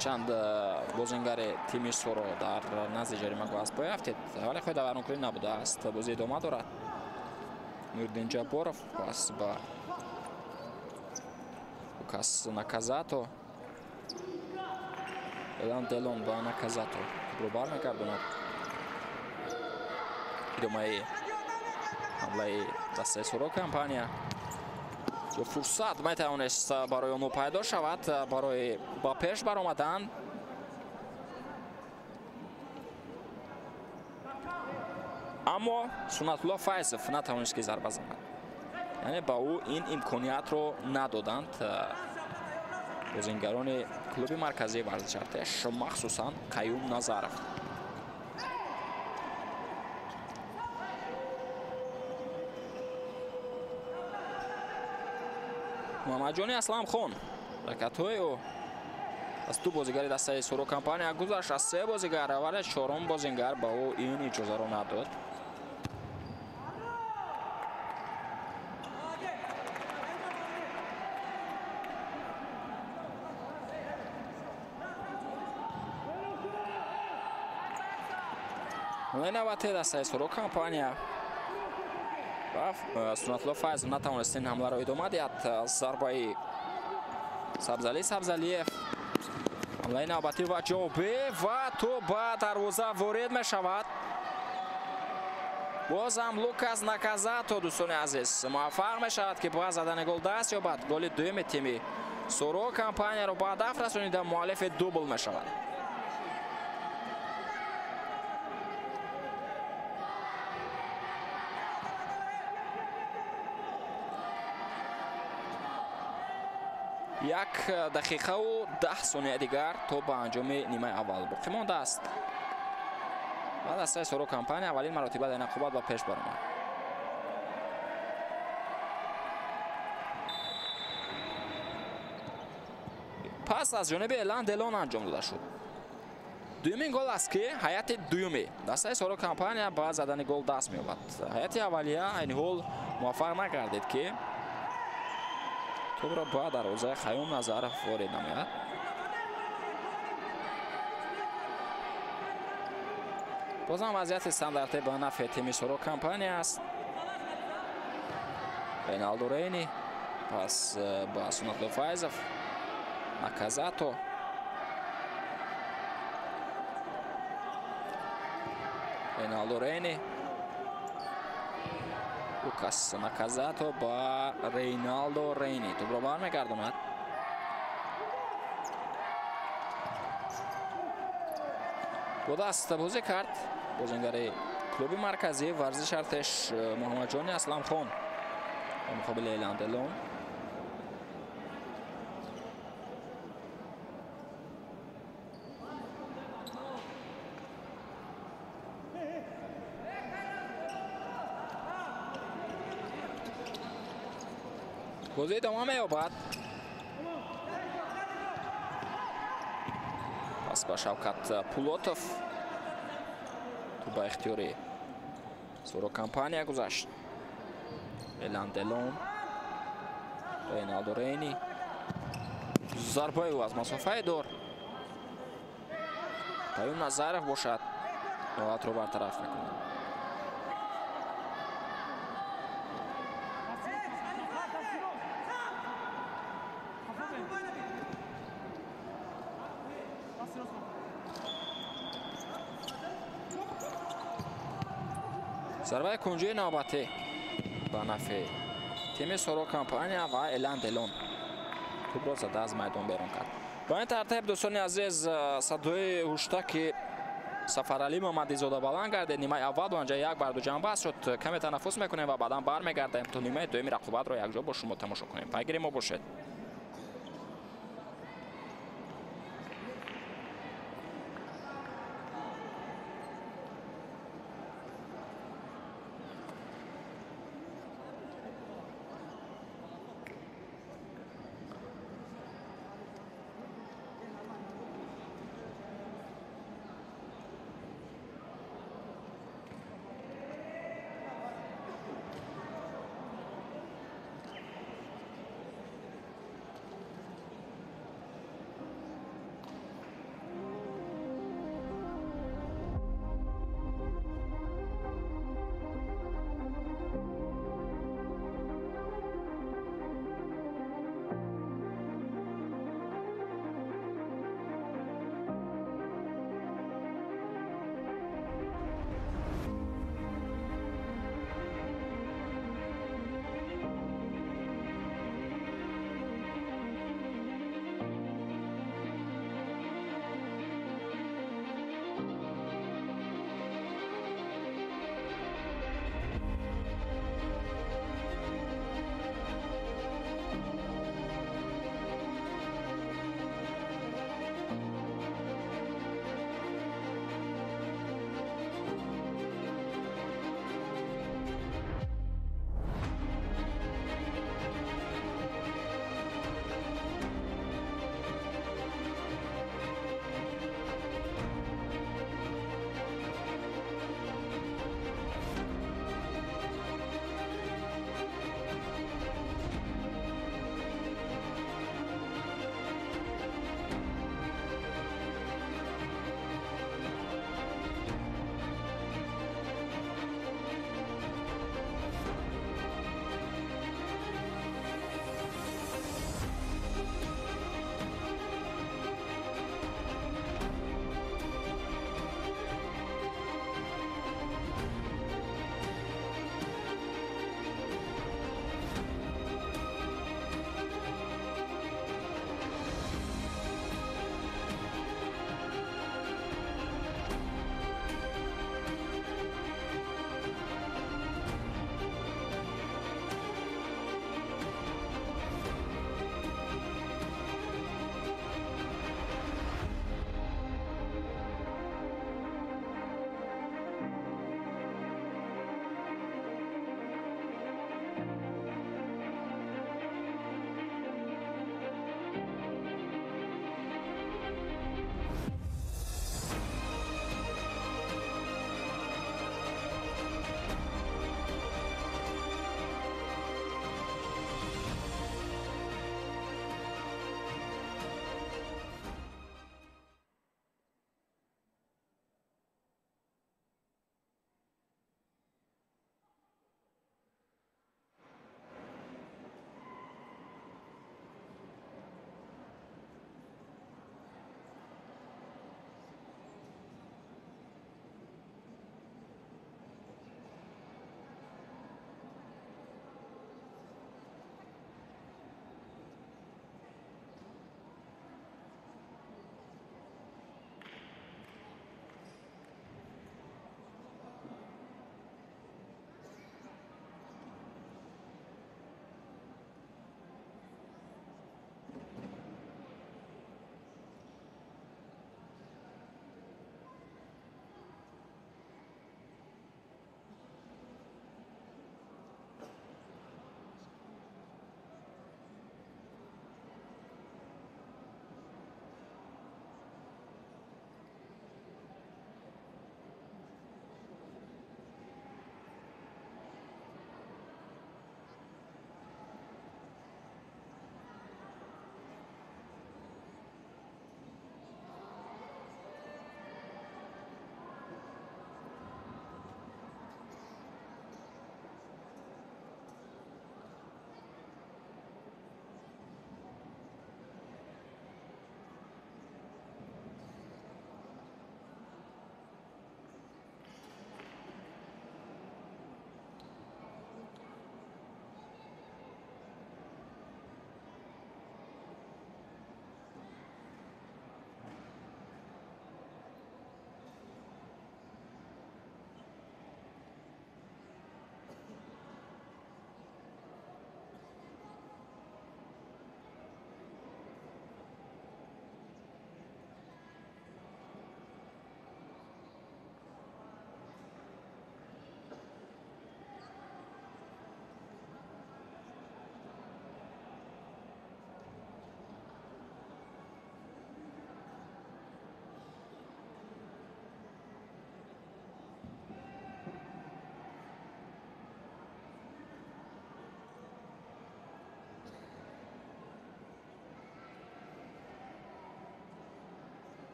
Чанд бозингари тими Соро дар назди ҷаримагоҳ аз пой афтид, вале қоидавайронкунӣ набудааст. Бозӣ идома дорад. Нуриддин Ҷабборов пас ба Лукас Наказато. Элан Делон ба Наказато тӯбро бармегардонад. Идомаи ҳамлаи дастаи Соро компания. Фурсат метавонист барои онҳо пайдо шавад барои ба пеш баромадан. Аммо Суннатулло Файзов натавонист ки зарба занад. Яъне ба ӯ ин имкониятро надоданд бозингарони клуби марказии варзиши Артеш, махсусан Қаюм Назаров. Муҳаммадҷони Асламхон ҳаракатҳои ӯ аз ду бозигари дастаи Соро компания гузашт, аз се бозигар, вале чорум бозингар ба ӯ ин иҷозаро надод. Навбати дастаи Соро компания Суннатулло Файзов натавонист ин ҳамларо идома диҳад. Зарбаи Сабзали Сабзалиев, ҳамлаи навбатӣ ва ҷавобӣ ва тӯб ба дарвоза ворид мешавад. Боз ҳам Лукас Наказато, дӯстони азиз, муваффақ мешавад ки ба задани гол даст ёбад. Голи дуюми тими Соро компанияро ба ҳадаф расонида муаллифи дубл мешавад. Як дақиқаву 10 сония дигар то ба анҷоми нимаи аввал боқӣ мондааст. Ва дастаи Соро компания аввалин маротиба дар ин рақобат ба пеш баромад. Пас аз ҷониби Элан Делон анҷом дода шуд. Дуюмин гол аст ки ҳайати дуюми дастаи Соро компания ба задани гол даст меёбад. Ҳайати аввалия айни ҳол муваффақ нагардид ки тӯбро ба дарвозаи Қаюм Назаров ворид намояд. Бозам вазъияти стандарте ба нафъи тими Соро компания аст. Рейналдо Рейни пас ба Суннатулло Файзов, Наказато. Рейналдо Рейни, Лукас Наказато ба Рейналдо Рейни тӯбро бармегардонад. Бо даст бозӣ кард бозингари клуби марказии варзиши Артеш Муҳаммадҷони Асламхон ба муқобили Элан Делон. Бозӣ идома меёбад. Пас ба Шавкат Пулотов тӯб ба ихтиёри Соро компания гузашт. Элан Делон, Рейналдо Рейни. Зарбаи ӯ аз масофаи дур. Қаюм Назаров бошад ҳолатро бартараф мекунад. Зарбаи кунҷии навбатӣ ба нафъи тими Соро компания ва Элан Делон тӯбро зада аз майдон берун кард. Ба ин тартиб, дӯстони азиз, садои ҳуштаки Сафаралӣ Мамадизода баланд гардид. Нимаи аввал бо анҷои 1-2 ҷанбаст шуд. Каме танаффус мекунем ва баъдан бармегардем то нимаи дуюми рақобатро якҷо бо шумо тамошо кунем. Пайгири мо бошед.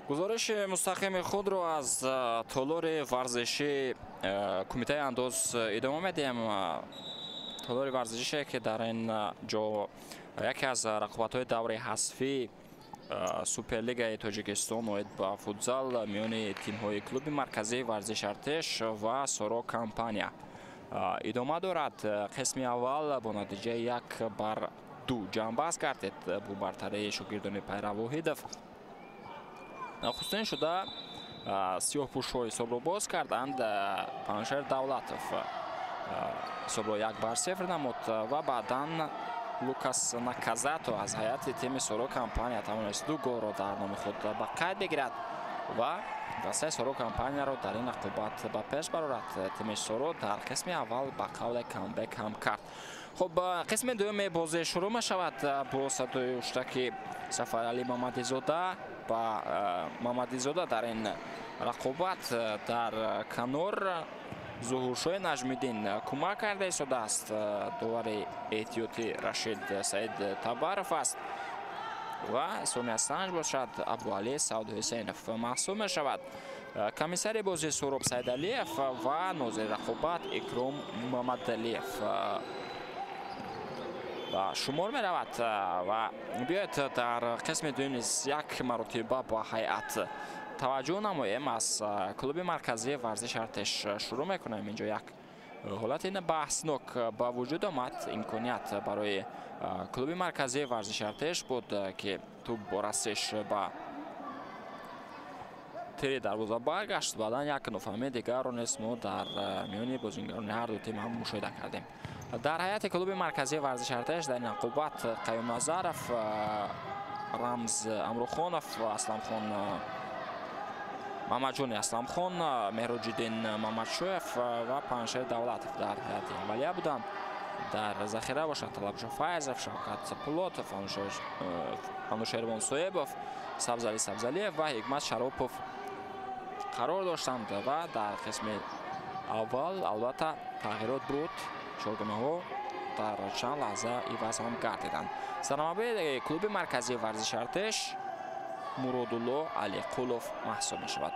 Гузориши мустақими худро аз толори варзишии кумитаи андоз идома медиҳем. Толори варзише ки дар ин ҷо яке аз рақобатҳои даври ҳазфӣ Суперлигаи Тоҷикистон оид ба футзал миёни тимҳои клуби марказии варзиш Артеш ва Соро компания идома дорад. Қисми аввал бо натиҷаи 1-2 ҷамъбаст гардид бо бартарии шогирдони Пайрав Воҳидов. Нахустин шуда сиёҳпӯшҳо ҳисобро боз карданд. Паншер Давлатов ҳисобро 1-0 намуд ва баъдан Лукас Наказато аз ҳайати тими Соро компания тавонист 2 голро дар номи худ ба қайд бигирад ва дастаи Соро компанияро дар ин рақобат ба пеш барорад. Тими Соро дар қисми аввал ба қавле камбек ҳам кард. Хуб, қисми дуюми бозӣ шурӯъ мешавад бо садои ҳуштаки Сафаралӣ Мамадизода ба Мамадизода дар ин рақобат дар канор Зуҳуршоҳи Наҷмиддин кӯмак карда истодааст. Довари эҳтиётӣ Рашид Саид Табаров аст ва Сония Санҷ бошад Абуалӣ Саудҳусейнов маҳсуб мешавад. Комиссари бозӣ Суроб Сайдалиев ва нозири рақобат Икром Мамадалиев ба шумор меравад. Ва биёед дар қисми дуюм низ як маротиба ба ҳайат таваҷҷӯҳ намоем. Аз клуби марказии варзиш Артеш шурӯъ мекунем. Инҷо як ҳолати баҳснок ба вуҷуд омад. Имконият барои клуби марказии варзиш Артеш буд, ки тӯб бо расиш ба тири дарвоза баргашт. Баъдан як нофаҳмии дигарро низ мо дар миёни бозингарони ҳар ду тим ҳам мушоҳида кардем. Дар ҳайати клуби марказии варзиш Артеш дар ин рақобат Қаюм Назаров, Рамз Амрухонов, Асламхон Мамаҷони Асламхон, Меҳроҷиддин Мамадшоев ва Паншер Давлатов дар ҳайати аввалия буданд. Дар захира бошад Талабшо Файзов, Шавкат Пулотов, Анушервон Соебов, Сабзалӣ Сабзалиев ва Ҳикмат Шаропов қарор доштанд. Ва дар қисми аввал албатта тағйирот буд. Чоргунаҳо дар чанд лаҳза иваз ҳам гардиданд. Сармураббии клуби марказии варзиши Артеш Муродулло Алиқулов маҳсуб мешавад.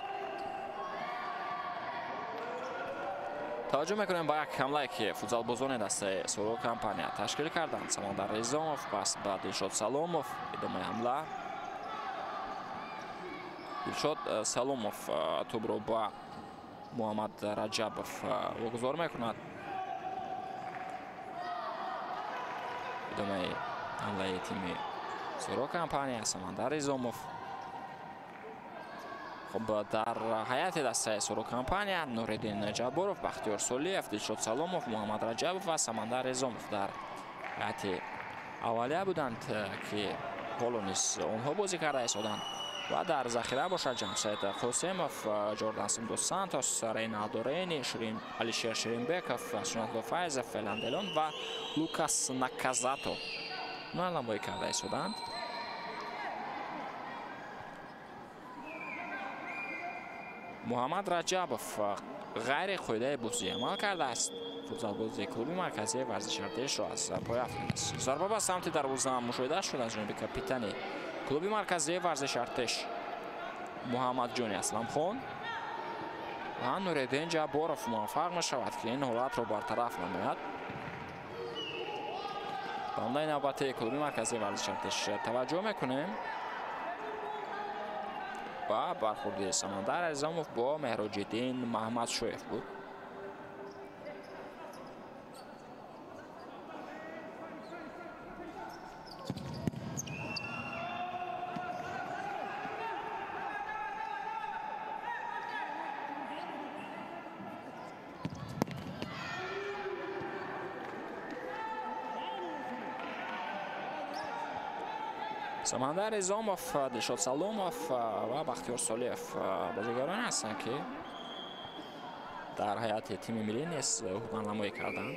Таваҷҷӯҳ мекунем ба як ҳамлае ки футзалбозони дастаи Соро компания ташкил карданд. Самандар Ризомов пас ба Дилшод Саломов. Идомаи ҳамла. Дилшод Саломов тӯбро ба Муҳаммад Раҷабов вогузор мекунад. Идомаи ҳамлаи тими Соро компания Самандар Ризомов. Хуб, дар ҳайати дастаи Соро компания Нуриддин Ҷабборов, Бахтиёр Солиев, Дилшод Саломов, Муҳаммад Раҷабов ва Самандар Ризомов дар ҳайати аввалия буданд, ки ҳоло низ онҳо бозӣ карда истоданд. Ва дар захира бошад Ҷамшед Қосимов, Ҷордан Дос Сантос, Рейналдо Рейни, Алишер Ширинбеков, Сунатулло Файзов, Феланделон ва Лукас Наказато ҳунарнамоӣ карда истоданд. Муҳаммад Раҷабов ғайри қоидаи бозӣ амал кардааст. Футзалбози клуби марказии варзиши Артешро аз пой афтидааст. Зарба ба самти дарвоза мушоҳида шуд аз ҷониби капитани клуби марказии варзиши Артеш Муҳаммадҷони Асламхон ва Нуриддин Ҷабборов муваффақ мешавад, ки ин ҳолатро бартараф намояд. Ба ҳамлаи навбатии клуби марказии варзиши Артеш таваҷҷӯҳ мекунем ва бархурди Самандар Ризомов бо Меҳроҷиддин Маҳмадшоев буд. Самандар Ризомов, Дилшод Саломов ва Бахтиёр Солиев бозигароне ҳастанд, ки дар ҳайати тими миллӣ низ ҳунарнамоӣ карданд.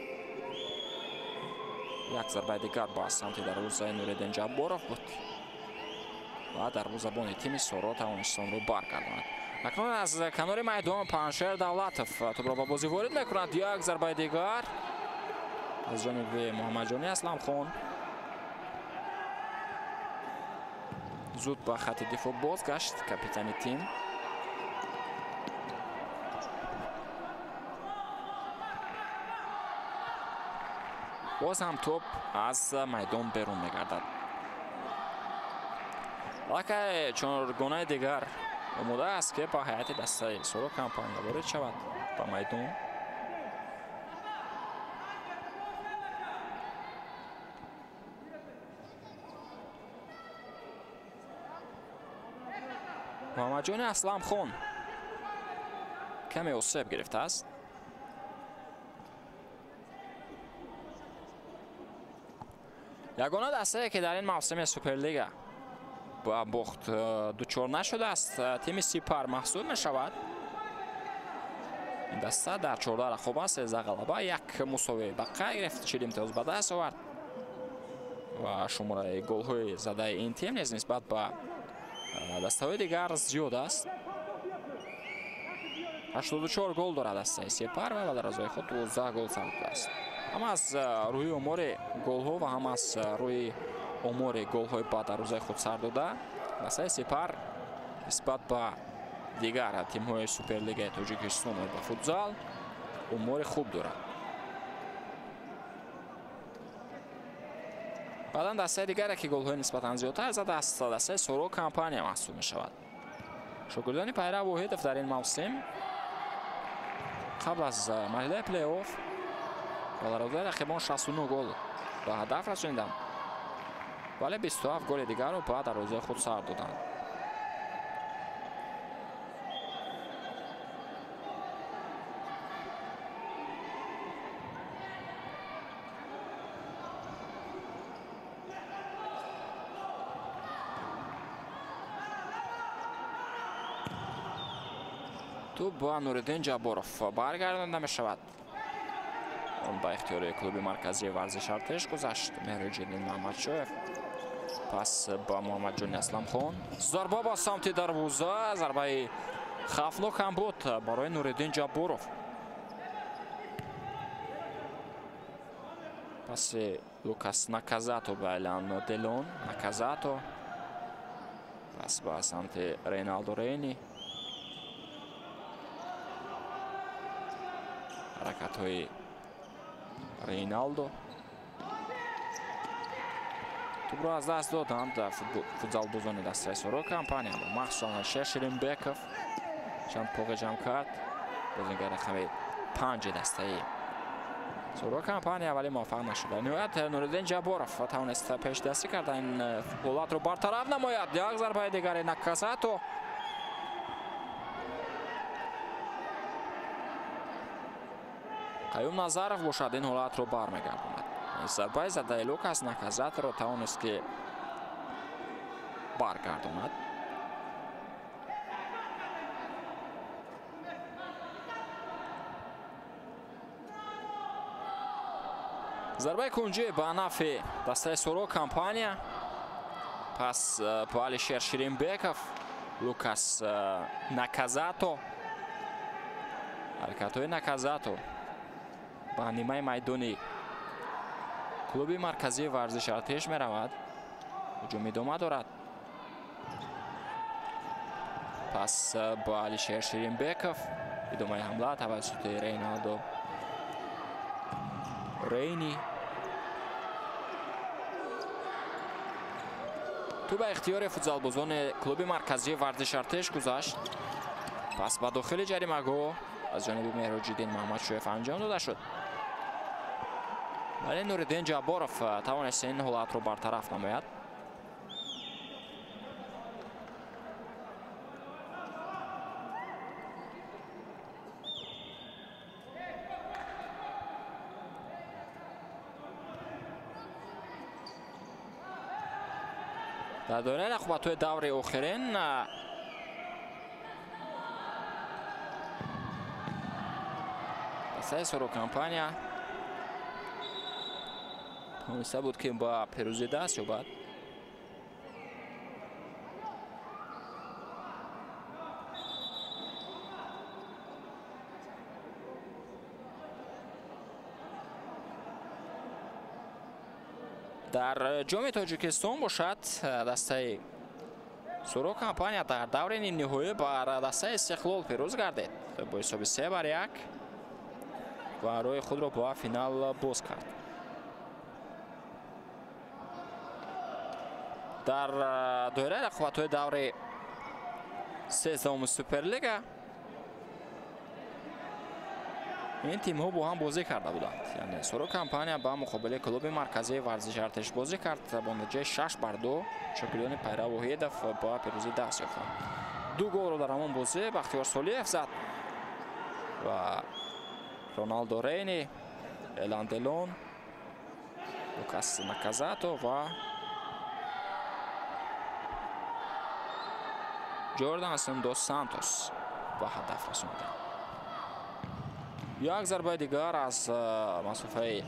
Як зарбаи дигар ба самти дарвозаи Нуриддин Ҷабборов буд ва дарвозабони тими Соро тавонист онро баргардонад. Акнун аз канори майдон Паншер Давлатов тӯбро ба бозӣ ворид мекунад. Як зарбаи дигар аз ҷониби Муҳаммадҷони Асламхон. Зуд ба хати дифоъ бозгашт капитани тим. Боз ҳам топ аз майдон берун мегардад. Аллакай чоргонаи дигар омода аст, ки ба ҳайати дастаи Соро Компания ворид шавад ба майдон. Муҳаммадҷони Асламхон каме осеб гирифтааст. Ягона дастае, ки дар ин мавсими Суперлига ба бохт дучор нашудааст, тими Сипар маҳсуб мешавад. Ин даста дар 14 рақобат 13 ғалаба, як мусовӣ ба қайд гирифт, 40 имтиёз ба даст овард ва шумораи голҳои задаи ин тим низ нисбат ба дастаҳои дигар зиёд аст. 84 гол дорад дастаи Сипар ва ба дарозаи худ 12 гол сар додааст. Ҳам аз рӯи омори голҳо ва ҳам аз рӯи омори голҳои ба дарвозаи худ сар дода, дастаи Сипар нисбат ба дигар тимҳои Суперлигаи Тоҷикистон ба футзал омори хуб дорад. Баъдан дастаи дигаре, ки голҳои нисбатан зиёдтар задааст, дастаи Соро Компания маҳсуб мешавад. Шогирдони Пайрав Воҳидов дар ин мавсим қабл аз марҳилаи плей-офф ба дарвозаи рақибон 69 гол ба ҳадаф расониданд, вале 27 голи дигарро ба дарвозаи худ сар доданд. Тӯб ба Нуриддин Ҷабборов баргардонда мешавад. Он ба ихтиёри клуби марказии варзиши Артеш гузашт. Меҳриҷиддин Маҳмадшоев пас ба Муҳаммадҷони Асламхон. Зарба ба самти дарвоза, зарбаи хавфнок ҳам буд барои Нуриддин Ҷабборов. Паси Лукас Наказато ба Элан Делон. Наказато пас ба самти Рейналдо Рейни. Ҳаракатҳои Рейналдо. Тӯбро аз даст доданд футзалбозони дастаи Соро Компания, махсусан Шер Ширинбеков чанд поғе ҷамъ кард. Бозигари рақами 5 дастаи Соро Компания, вале муваффақ нашуд. Ниҳоят Нуриддин Ҷабборов тавонист пешдастӣ карда ин ҳолатро бартараф намояд. Як зарбаи дигари Наказато. Қаюм Назаров бошад ин ҳолатро бармегардонад. Зарбаи задаи Лукас Наказаторо тавонист, ки баргардонад. Зарбаи кунҷӣ ба нафи дастаи Соро Компания. Пас ба Алишер Ширинбеков, Лукас Наказато. Ҳаракатҳои Наказато ба нимаи майдони клуби марказии варзиши Артеш меравад. Ҳуҷум идома дорад. Пас ба Алишер Ширинбеков. Идомаи ҳамла тавассути Рейналдо Рейни. Тӯб ба ихтиёри футзалбозони клуби марказии варзиши Артеш гузашт. Пас ба дохили ҷаримагоҳ аз ҷониби Меҳроҷиддин Маҳмадшоев анҷом дода шуд. Вале Нуриддин Ҷабборов тавонист ин ҳолатро бартараф намояд. Дар доираи рақобатҳои даври охирин дастаи Соро Компания тавониста буд, ки ба пирӯзӣ даст ёбад. Дар ҷоми Тоҷикистон бошад дастаи Суро компания дар даври нимниҳоӣ бар дастаи Истиқлол пирӯз гардид бо ҳисоби 3-1 ва роҳи худро ба финал боз кард. Дар доираи рақобатҳои даври 13-уми Суперлига ин тимҳо бо ҳам бозӣ карда буданд. Яъне Суро компания ба муқобили клуби марказии варзиши Артеш бозӣ кард бо натиҷаи 6-2. Шогирдони Пайрав Воҳидов ба пирӯзӣ даст ёфтанд. 2 голро дар ҳамон бозӣ Бахтиёр Солиев зад ва Роналдо Рейни, Элан Делон, Лукас Наказато ва Ҷордансон дос Сантос ба ҳадаф расониданд. Як зарбаи дигар аз масофаи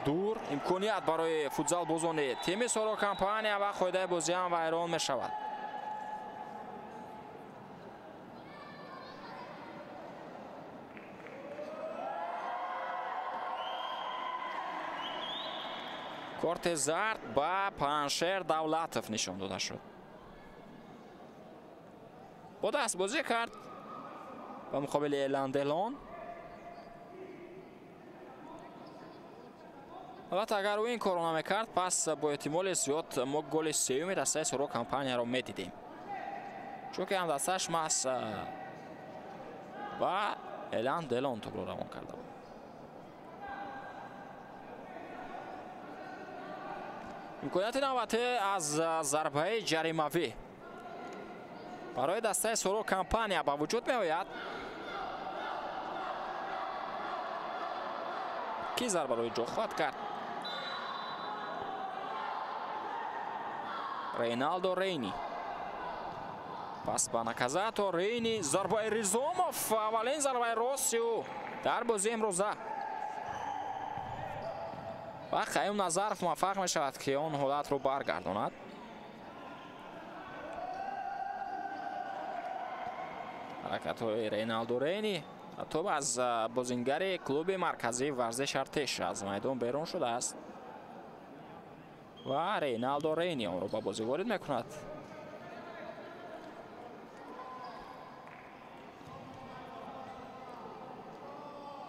дур, имконият барои футзалбозони тими Соро компания ва қоидаи бозиам вайрон мешавад. Корти зард ба Паншер Давлатов нишон дода шуд. Бо даст бозӣ кард ба муқобили Элан Делон. Албатта агар ӯ ин корро намекард, пас бо эҳтимоли зиёд мо голи сеюми дастаи Соро компанияро медидем, чунки ҳамдастааш маҳз ба Элан Делон тӯбро равон карда буд. Имконияти навбатӣ аз зарбаи ҷаримавӣ барои дастаи Соро компания ба вуҷуд меояд. Ки зарбаро иҷро хоҳад кард? Рейналдо Рейни. Пас ба Наказато Рейни, зарбаи Ризомов, аввалин зарбаи рости ӯ дар бозии имрӯза. Ва Қаюм Назаров муваффақ мешавад, ки он ҳолатро баргардонад. Ҳаракатҳои Рейналдо Рейни тӯб аз бозингари клуби марказии варзиш Артеш аз майдон берун шудааст ва Рейналдо Рейни онро ба бозӣ ворид мекунад.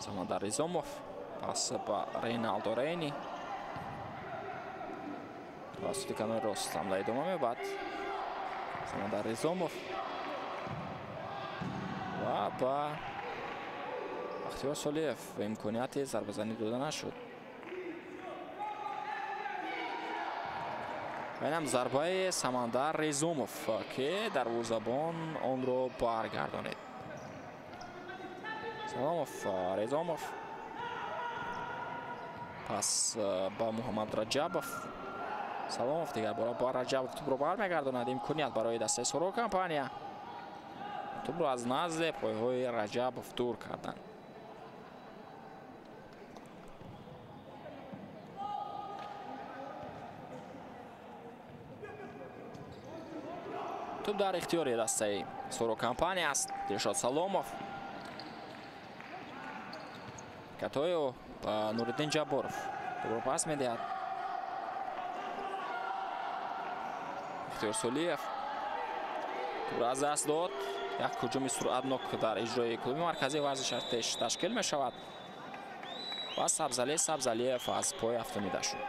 Самандар Ризомов пас ба Рейналдо Рейни тавассути канори рост ҳамла идома меёбад. Самандар Ризомов ва ба Бахтиёр Солиев имконияти зарбазанӣ дода нашуд. Ва инам зарбаи Самандар Ризомов, ки дарвозабон онро баргардонид. Саломов, Ризомов пас ба Муҳаммад Раҷабов. Саломов дигар бора ба Раҷабов тӯбро бармегардонад. Имконият барои дастаи Соро компания. Тӯбро аз назди пойҳои Раҷабов дур карданд. Тӯб дар ихтиёри дастаи Соро компания аст. Дилшод Саломов катои ба Нуриддин Ҷабборов тӯбро пас медиҳад. Ихтиёр Солиев тӯбро аз даст дод. Як ҳуҷуми суръатнок дар иҷрои клуби марказии варзиши Артеш ташкил мешавад ва Сабзалӣ Сабзалиев аз пой афтонида шуд.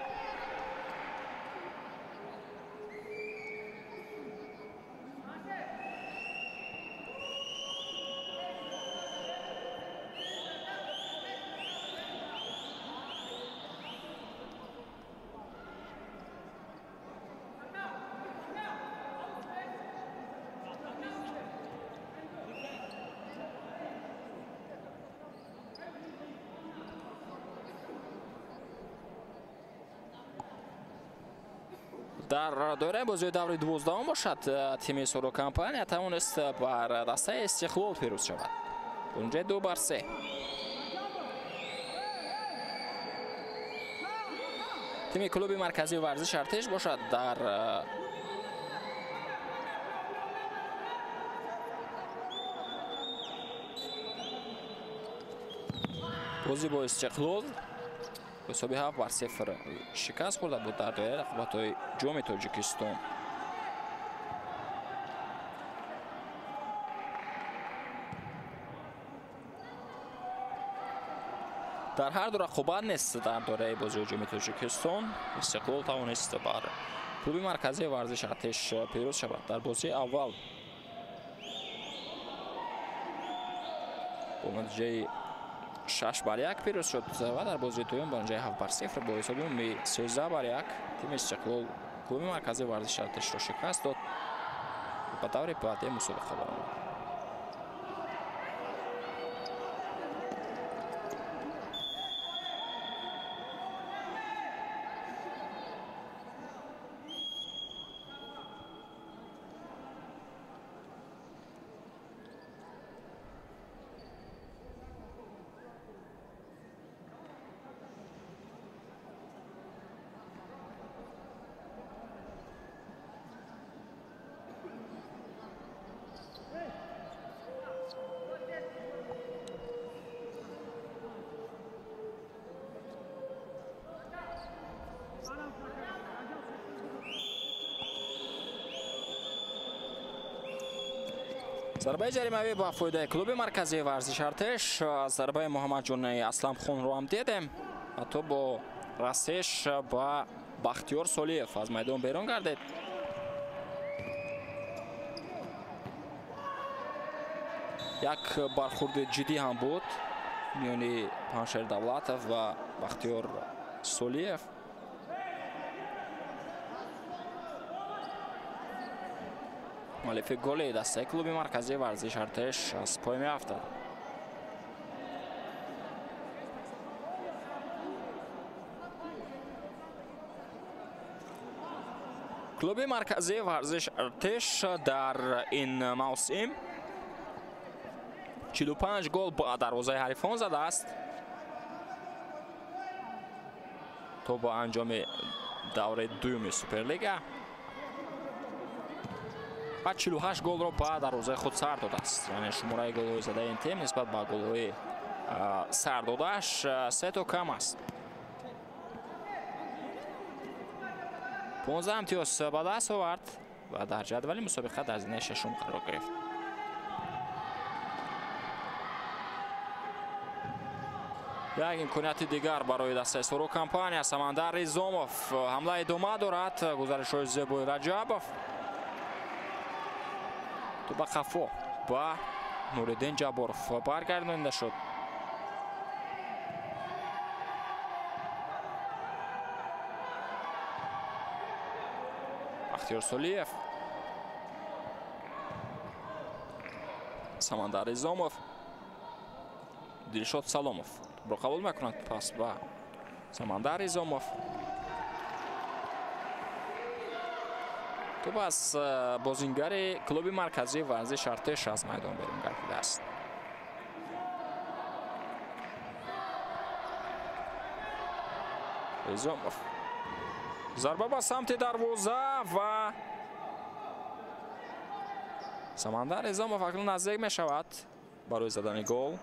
Дар доираи бозии даври 12 бошад, тими Соро компания тавонист бар дастаи Истиқлол пирӯз шавад. Бо 2-3. Тими клуби марказии варзиши Артеш бошад дар бозӣ бо Истиқлол ҳисоби 7-0 шикаст хӯрда буд дар доираи рақобатҳои ҷоми Тоҷикистон. Дар ҳар ду рақобат нест дар доираи бозиҳои ҷоми Тоҷикистон Истиқлол тавонист бар клуби марказии варзиш Артеш пирӯз шавад. Дар бозии аввал бо натиҷаи 6-1 пирӯз шуд ва дар бозии дуюм бо натиҷаи 7-0 бо ҳисоби умумии 13-1 тими Истиқлол клуби марказии варзиши Артешро шикаст дод ба даври баъдии мусобиқа баромад. Зарбаи ҷаримавӣ ба фоидаи клуби марказии варзиш Артеш. Зарбаи Муҳаммадҷони Асламхонро ҳам дидем. Ҳатто бо расиш ба Бахтиёр Солиев аз майдон берун гардид. Як бархурди ҷиддӣ ҳам буд миёни Паншер Давлатов ва Бахтиёр Солиев. Муаллифи голи дастаи клуби марказии варзиш Артеш аз пой меафтад. Клуби марказии варзиш Артеш дар ин мавсим 45 гол ба дарвозаи ҳарифон задааст. То ба анҷоми давраи дуюми Суперлига ва 48 голро ба дарвозаи худ сар додааст. Яъне шумораи голҳои задаи ин тим нисбат ба голҳои сар додааш 3 то кам аст. 15 имтиёз ба даст овард ва дар ҷадвали мусобиқа дар зинаи шашум қарор гирифт. Як имконияти дигар барои дастаи Соро компания. Самандар Ризомов ҳамла идома дорад. Гузаришҳои зебои Раҷабов ба қафо ба Нуриддин Ҷабборов баргардонида шуд. Бахтиёр Солиев, Самандар Ризомов, Дилшод Саломов тӯбро қабул мекунад. Пас ба Самандар Ризомов. Тӯб аз бозингари клуби марказии варзиш Артеш аз майдон берун гардидааст. Ризомов. Зарба ба самти дарвоза ва Самандар Ризомов акнун наздик мешавад барои задани гол.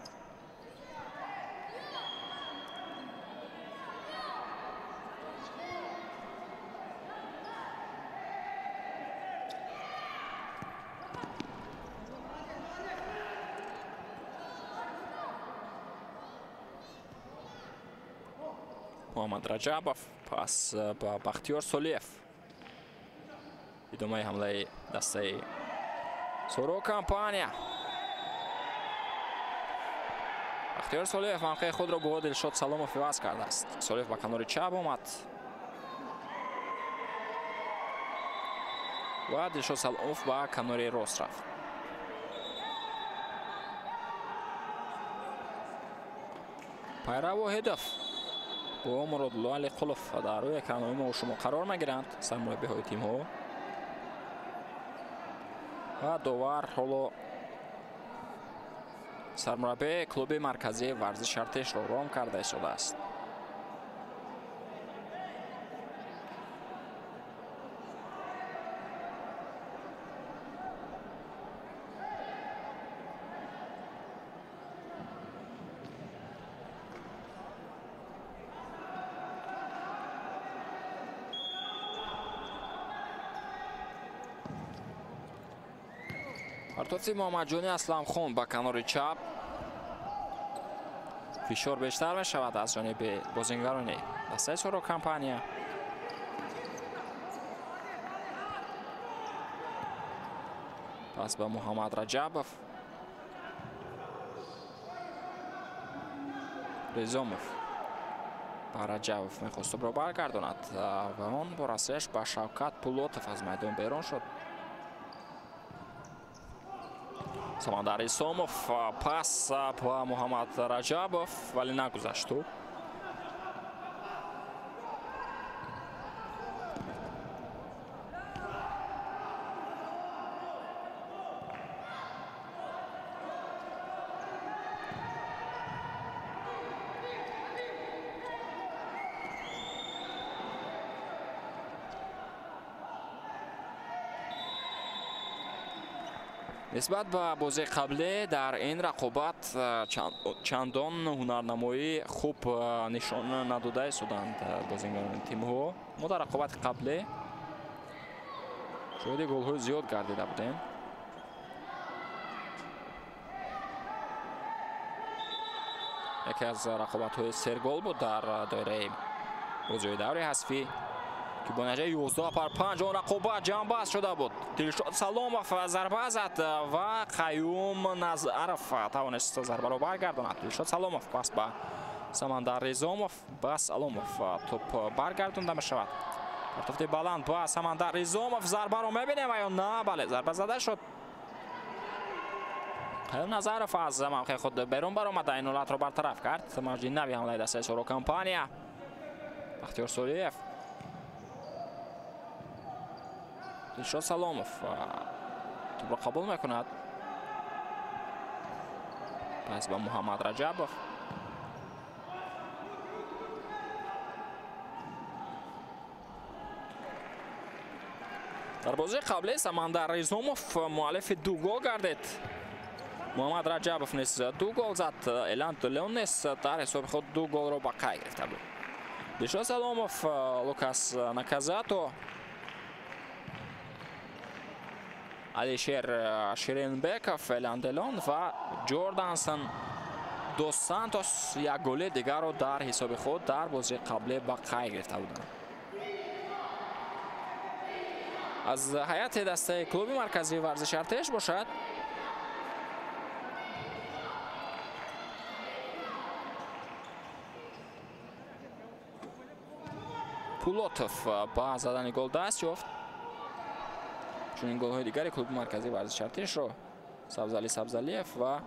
Муҳаммад Раҷабов пас ба Бахтиёр Солиев. Идомаи ҳамлаи дастаи Соро компания. Бахтиёр Солиев мавқеи худро бо Дилшод Саломов иваз кардааст. Солиев ба канори чап омад ва Дилшод Саломов ба канори рост рафт. Пайрав Воҳидов бо Муродулло Алиқулов дар рӯи экранҳои мо шумо қарор мегиранд, сармураббиҳои тимҳо. Ва довар ҳоло сармураббии клуби марказии варзиши Артешро ром карда истодааст. Партофти Муҳаммадҷони Асламхон ба канори чап. Фишор бештар мешавад аз ҷониби бозингарони дастаи Соро компания. Пас ба Муҳаммад Раҷабов. Резомов ба Раҷабов мехост тӯбро баргардонад ва он бо расояш ба Шавкат Пулотов аз майдон берун шуд. Самандар Исомов пас ба Муҳаммад Раҷабов, вале нагузашт тӯб. Нисбат ба бозии қаблӣ дар ин рақобат чандон ҳунарнамоии хуб нишон надода истоданд бозингарони тимҳо. Мо дар рақобати қаблӣ шоҳиди голҳои зиёд гардида будем. Яке аз рақобатҳои сергол буд дар доираи бозиҳои даври ҳазфӣ, ки бо натиҷаи 11-5 он рақобат ҷамъбаст шуда буд. Дилшод Саломов зарба зад ва Қаюм Назаров тавонист зарбаро баргардонад. Дилшод Саломов пас ба Самандар Ризомов, ба Саломов тӯп баргардонда мешавад. Партофти баланд ба Самандар Ризомов, зарбаро мебинем ва ё на? Бале, зарба зада шуд. Қаюм Назаров аз мавқеи худ берун баромада ин ҳолатро бартараф кард. Мавҷи нави ҳамлаи дастаи Соро компания. Бахтиёр Солиев. Дилшод Саломов тӯбро қабул мекунад. Пас ба Муҳаммад Раҷабов. Дар бозии қаблӣ Самандар Ризомов муаллифи 2 гол гардид. Муҳаммад Раҷабов низ 2 гол зад. Элан Делон низ дар ҳисоби худ 2 голро ба қайд гирифта буд. Дилшод Саломов, Лукас Наказато, Алишер Ширинбеков, Элан Делон ва Ҷордансон дос Сантос як голи дигарро дар ҳисоби худ дар бозии қаблӣ ба қайд гирифта буданд. Аз ҳайати дастаи клуби марказии варзиши Артеш бошад, Пулотов ба задани гол даст ёфт. Чунин голҳои дигари клуби марказии варзиши Артешро Сабзали Сабзалиев ва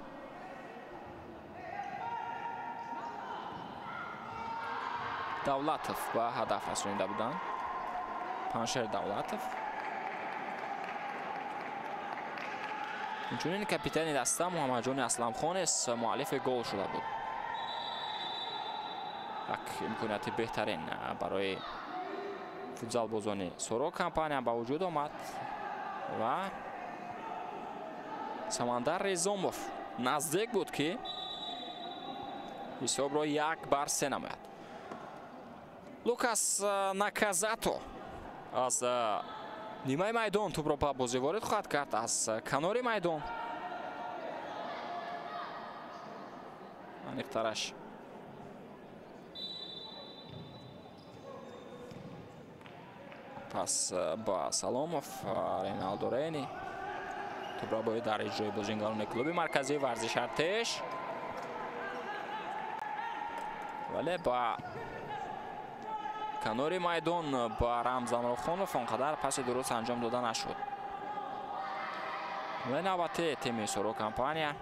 Давлатов ба ҳадаф расонида буданд. Паншер Давлатов. Инчунин капитани даста Муҳаммадҷони Асламхон низ муаллифи гол шуда буд. Як имконияти беҳтарин барои футзалбозони Соро компания ба вуҷуд омад ва Самандар Резомов наздик буд, ки ҳисобро 1-3 намояд. Лукас Наказато аз нимаи майдон тӯбро ба бозӣ ворид хоҳад кард, аз канори майдон. Аниқтараш пас ба Саломов, Реналдо Рени. Тӯбро бояд дар иҷрои бозингарони клуби марказии варзиши Артеш, вале ба канори майдон ба Рамзан Рохонов он қадар паси дуруст анҷом дода нашуд. Ва навбати тими Соро компания.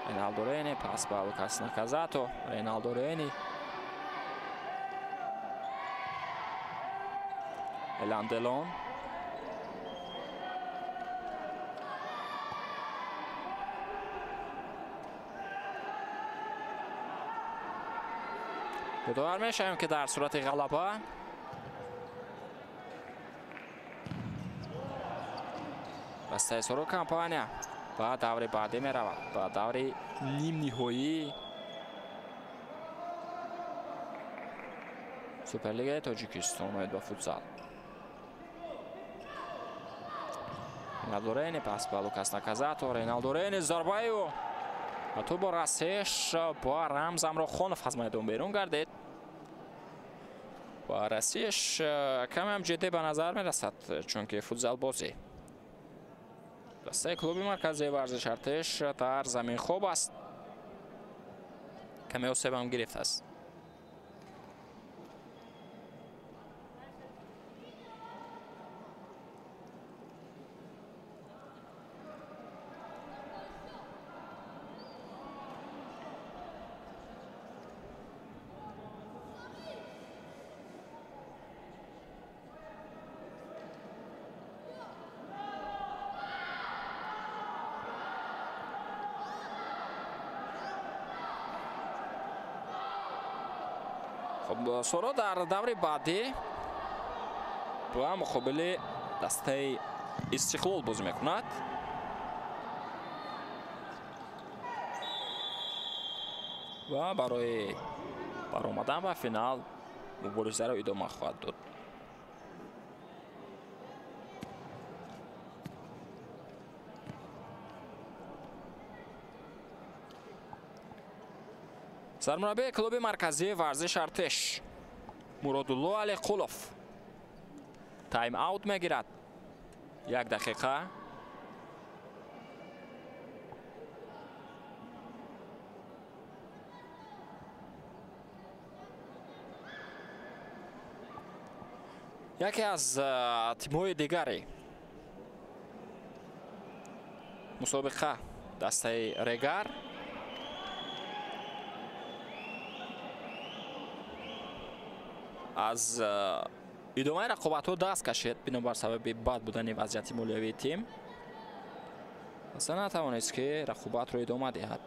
Реналдо Рени пас ба Лукас Наказато, Реналдо Рени, Элан Делон. Ёдовар мешавем, ки дар сурати ғалаба дастаи Соро компания ба даври баъдӣ меравад, ба даври нимниҳоии Суперлигаи Тоҷикистон оид ба футзал. Реналдо Рени пас ба Лукас Наказато, Реналдо Рени зарбаи ӯ Тӯб бо расиш ба Рамз Амрохонов аз майдон берун гардид. Ва расиш каме ҳам ҷиддӣ ба назар мерасад, чунки футзалбозӣ дастаи клуби марказии варзиш Артиш дар замин хоб аст. Каме осеб ҳам гирифтааст. Соро дар даври баъдӣ ба муқобили дастаи Истиқлол бозӣ мекунад. Ва барои баромадан ба финал муборизаро идома хоҳад дод. Сармураббии клуби марказии варзиш Артиш Муродулло Алиқулов тайм-аут мегирад. 1 дақиқа. Яке аз тимҳои дигари мусобиқа дастаи Регар аз идомаи рақобатҳо даст кашид, бинобар сабаби бад будани вазъияти молиявии тим. Аслан натавонист, ки рақобатро идома диҳад.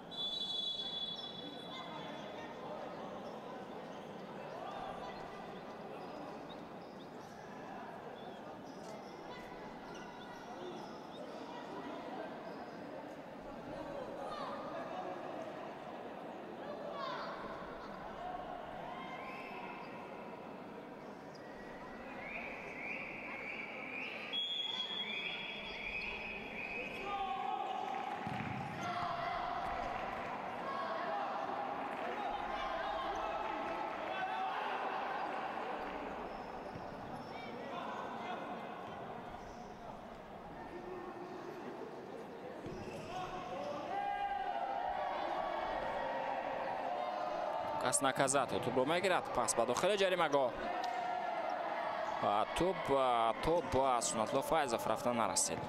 Кас наказад, тӯбро мегирад, пас ба дохили ҷаримагоҳ. Тӯб то ба Суннатло Файзов рафта нарасид.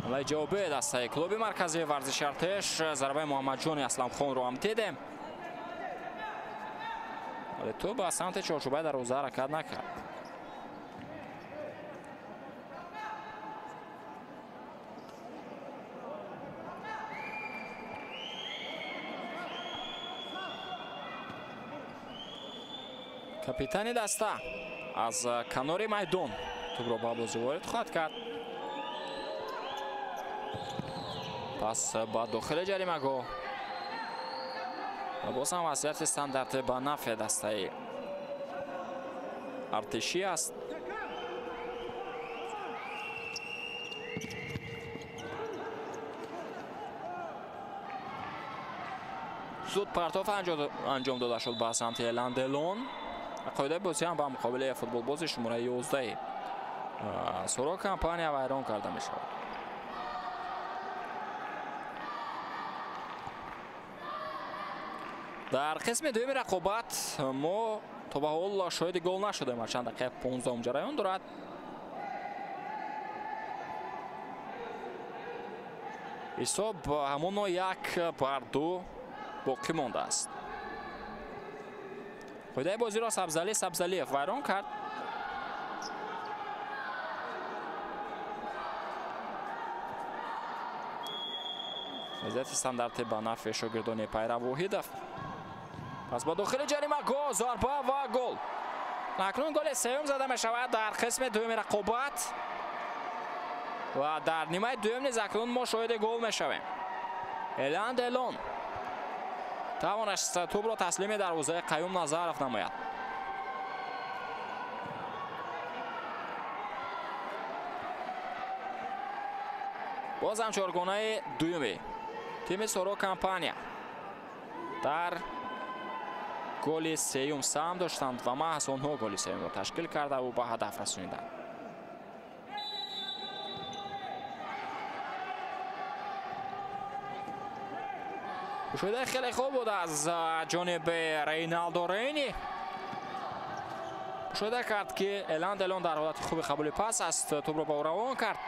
Ҳамлаи ҷавобии дастаи клуби марказии варзиши Артиш зарбаи Муҳаммадҷони Асламхонро ҳам дидем. Вале тӯб ба самти чорчӯбаи дарвоза ҳаракат накард. Капитани даста аз канори майдон тӯбро ба бозӣ ворид хоҳад кард. Пас ба дохили ҷаримагоҳ ва боз ҳам вазъияти стандарти ба нафъи дастаи Артишӣ аст. Зуд партоф анҷом дода шуд ба самти Эланделон. Қоидаи бозӣ ҳам ба муқобили футболбози шумораи 11 Соро компания вайрон карда мешавад. Дар қисми дуюми рақобат мо то ба ҳол шоҳиди гол нашудем, ҳарчанд дақиқаи 15 ҷараён дорад. Ҳисоб ҳамоно 1-2 боқӣ мондааст. Қоидаи бозиро Сабзали Сабзалиев вайрон кард. Вазъияти стандарти ба нафъи шогирдони Пайрав Воҳидов. Пас ба дохили ҷаримагоҳ зарба ва гол. Акнун голи сеюм зада мешавад дар қисми дуюми рақобат ва дар нимаи дуюм низ акнун мо шоҳиди гол мешавем. Элан Делон тавонист тӯбро таслими дарвозаи Қаюм Назаров намояд. Боз ҳам чоргонаи дуюми тими Соро Компания дар голи сеюм саҳм доштанд ва маҳз онҳо голи сеюмро ташкил кардаву ба ҳадаф расониданд. Мушоҳидаи хеле хуб буд аз ҷониби Рейналдо Рейни. Мушоҳида кард, ки Элан Делон дар ҳолати хуби қабули пас аст, тӯбро ба ӯ равон кард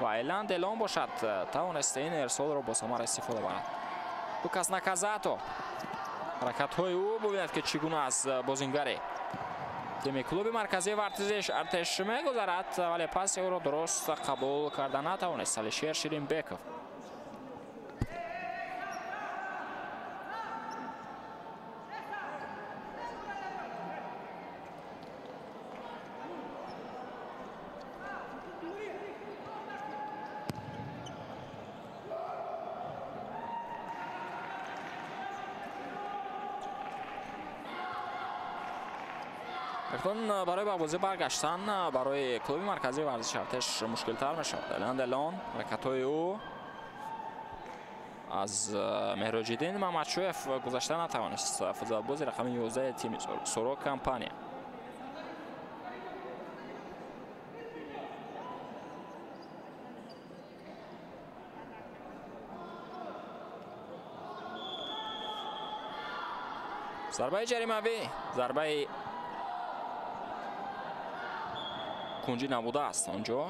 ва Элан Делон бошад тавонист ин ирсолро бо самара истифода барад. Лукас Наказато, ҳаракатҳои ӯ бубинад, ки чӣ гуна аз бозингари тими клуби марказии варзиш Артеш мегузарад, вале паси ӯро дуруст қабул карда натавонист Алишер Ширинбеков. Акнун барои ба бозӣ баргаштан барои клуби марказии варзиши Артеш мушкилтар мешавад. Элан Делон, ҳаракатҳои ӯ аз Меҳроҷиддин Мамадшоев гузашта натавонист. Футзалбози рақами 11 тими Соро Компания. Зарбаи ҷаримавӣ, зарбаи кунҷӣ набудааст онҷо.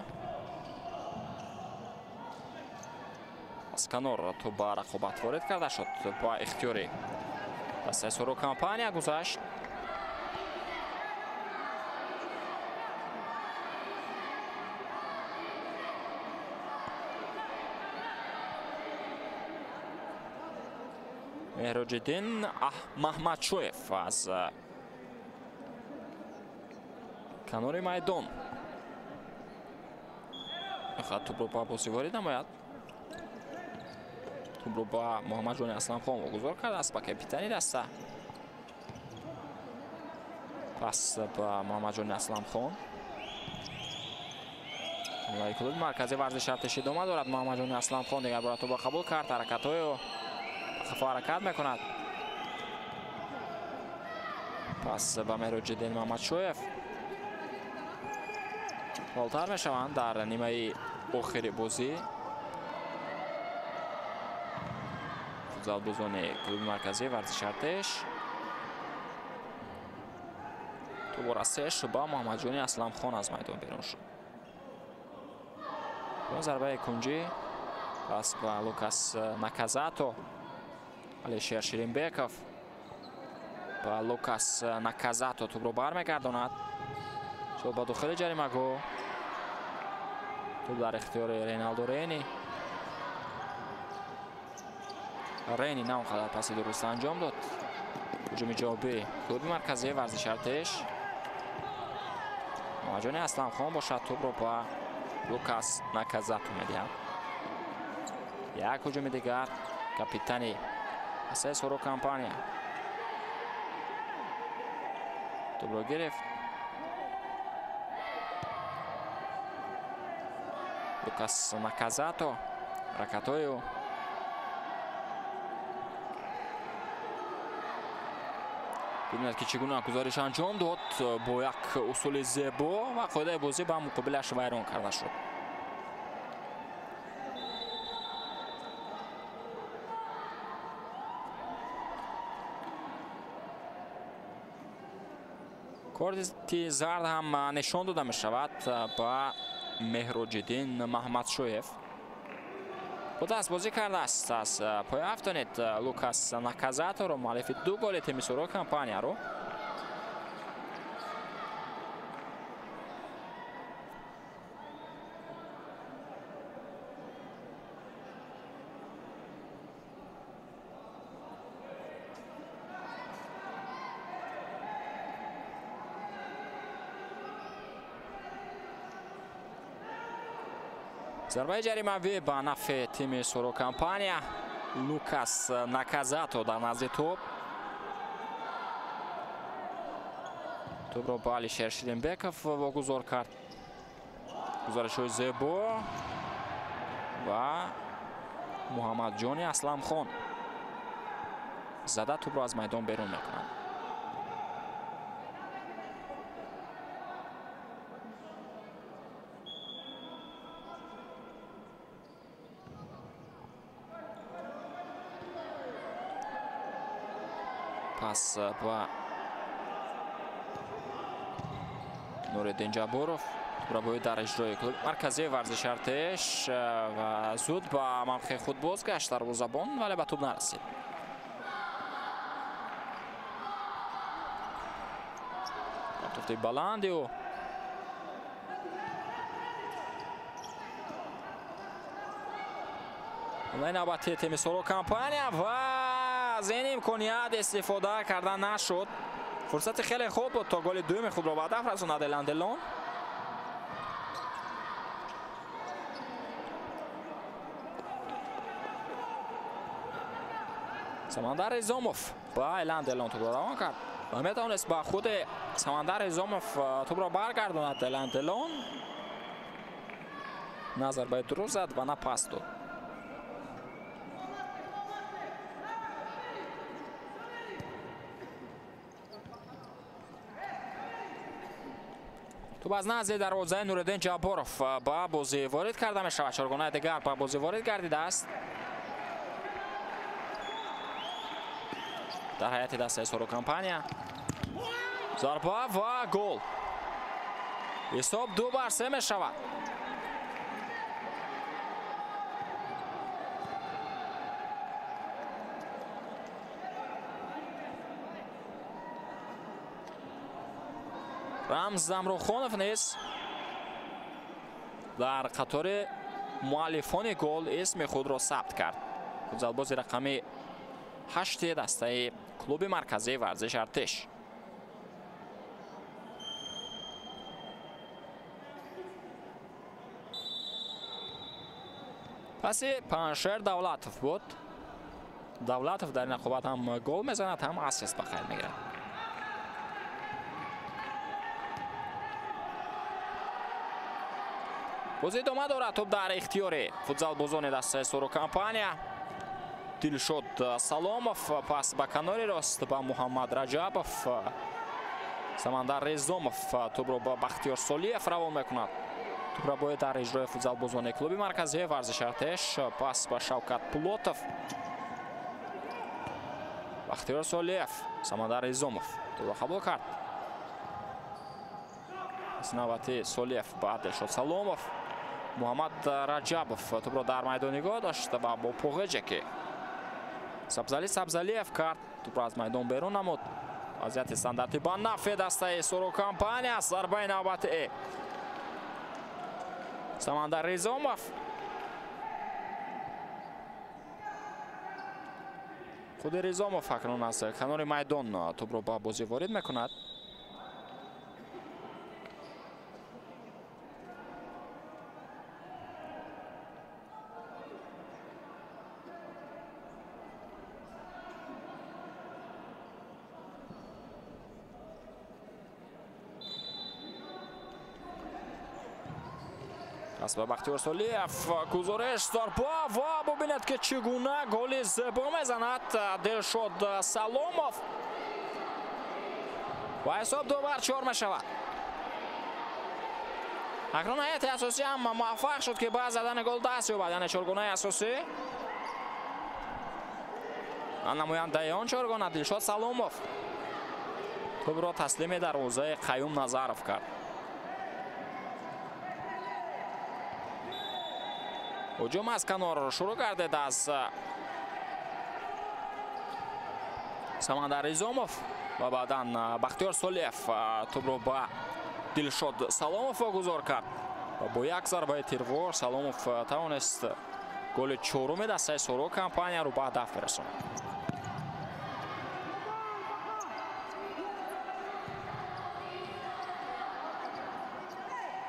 Аз канор тӯб ба рақобат ворид карда шуд, ба ихтиёри дастаи Соро Компания гузашт. Меҳроҷиддин Маҳмадшоев аз канори майдон мехоҳад тӯбро ба бозӣ ворид намояд. Тӯбро ба Муҳаммадҷони Асламхон вогузор кардааст, ба капитани даста. Пас ба Муҳаммадҷони Асламхон. Ҳамлаи клуби марказии варзиши Артеш идома дорад. Муҳаммадҷони Асламхон дигар бора тӯбро қабул кард, ҳаракатҳои хафо ҳаракат мекунад. Пас ба Меҳроҷиддин Мамадшоев. Фолтар мешаванд дар нимаи охири бозӣ. Футзалбозони клуби марказии варзиши Артеш. Тӯбора се шуба Муҳаммадҷони Асламхон аз майдон берун шуд. Зарбаи кунҷӣ пас ба Лукас Наказато. Алишер Ширинбеков ба Лукас Наказато тӯбро бармегардонад. Тӯб ба дохили ҷаримагоҳ. Тӯб дар ихтиёри Рейналдо Рейни. Рейни на он қадар паси дуруст анҷом дод. Ҳуҷуми ҷавобӣ клуби марказии варзиши Артеш. Муҳаммадҷони Асламхон бошад тӯбро ба Лукас Наказато медиҳад. Як ҳуҷуми дигар капитани дастаи Соро Компания тӯбро гирифт. Лукас Наказато, ҳаракатҳои ӯ бибинад, ки чӣ гуна гузариш анҷом дод бо як усули зебо ва қоидаи бозӣ ба муқобилаш вайрон карда шуд. Корти зард ҳам нишон дода мешавад ба Меҳроҷиддин Маҳмадшоев. Худааст бозӣ кардааст аз пои афтонид Лукас Наказаторо, муаллифи ду голи тими Соро Компанияро. Зарбаи ҷаримавӣ ба нафъи тими Соро Компания. Лукас Наказато дар назди тӯб. Тӯбро ба Алишер Ширинбеков вогузор кард. Гузаришҳои зебо. Ва Муҳаммадҷони Асламхон зада тӯбро аз майдон берун мекунад. Пас ба Нуриддин Ҷабборов тӯбро дар иҷрои клуби марказии варзиши Артеш ва зуд ба мавқеи худ бозгашт дарвозабон, вале ба тӯб нарасид. Тӯфти баланди ӯ ҳамлаи навбатии тими Соро Компания ва аз ин имконият истифода карда нашуд. Фурсати хеле хуб буд то голи дуюми худро ба ҳадаф расонад Эланделон. Самандар Изомов ба Эланделон тӯбро равон кард ва метавонист ба худи Самандар Изомов тӯбро баргардонад. Эланделон на зарбаи дуруст зад ва на пас дод. Тӯб аз назди дарвозаи Нуриддин Ҷабборов ба бозӣ ворид карда мешавад. Чоргонаи дигар ба бозӣ ворид гардидааст. Дар ҳайати дастаи Соро Компания зарба ва гол. Ҳисоб 2-3 мешавад. Рамз Замрухонов низ дар қатори муаллифони гол исми худро сабт кард. Футзалбози рақами 8 дастаи клуби марказии варзиши Артеш. Паси Паншер Давлатов буд. Давлатов дар ин рақобат ҳам гол мезанад, ҳам ассист ба қайд мегирад. Бозӣ идома дорад. Тӯб дар ихтиёри футзалбозони дастаи Соро Компания. Дилшод Саломов пас ба канори рост ба Муҳаммад Раҷабов. Самандар Резомов тӯбро ба Бахтиёр Солиев равон мекунад. Тӯбро бояд дар иҷрои футзалбозони клуби марказии варзиши Артеш пас ба Шавкат Пулотов. Бахтиёр Солиев, Самандар Резомов тӯбро қабул кард. Навбати Солиев ба Дилшод Саломов. Муҳаммад Раҷабов тӯбро дар майдон нигоҳ дошт ва бо поғеҷе ки Сабзали Сабзалиев кард, тӯбро аз майдон берун намуд. Вазъияти стандарти ба нафъи дастаи Соро Компания. Зарбаи навбати Самандар Ризомов. Худи Ризомов акнун аз канори майдон тӯбро ба бозӣ ворид мекунад. Ба Бахтиёр Солиев гузориш зарба ва бубинед ки чӣ гуна голи зебо мезанад Дилшод Саломов ва ҳисоб 2-4 мешавад. Акнун ҳайати асосӣ ҳам муваффақ шуд ки ба задани гол даст ёбад, яъне чоргонаи асосӣ. Намояндаи он чоргона Дилшод Саломов тӯбро таслими дарвозаи Қаюм Назаров кард. Ҳуҷум аз канор шурӯъ гардид аз Самандар Изомов ва баъдан Бахтиёр Солиев тӯбро ба Дилшод Саломов вогузор кард ва бо як зарбаи тирвор Саломов тавонист голи чоруми дастаи Соро Компанияро ба ҳадаф бирасонад.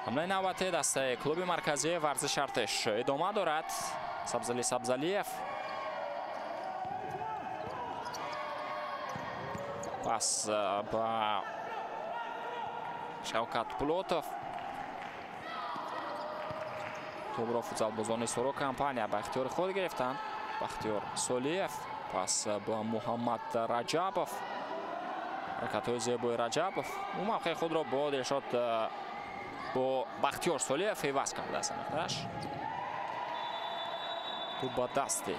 Ҳамлаи навбатии дастаи клуби марказии варзиши Артеш идома дорад. Сабзали Сабзалиев пас ба Шавкат Пулотов. Тӯбро футзалбозони Соро компания ба ихтиёри худ гирифтанд. Бахтиёр Солиев пас ба Муҳаммад Раҷабов. Ҳаракатҳои зебои Раҷабов. Ӯ мавқеи худро бо Дилшод бо Бахтиёр Солиев иваз кардааст. Тӯб ба дасти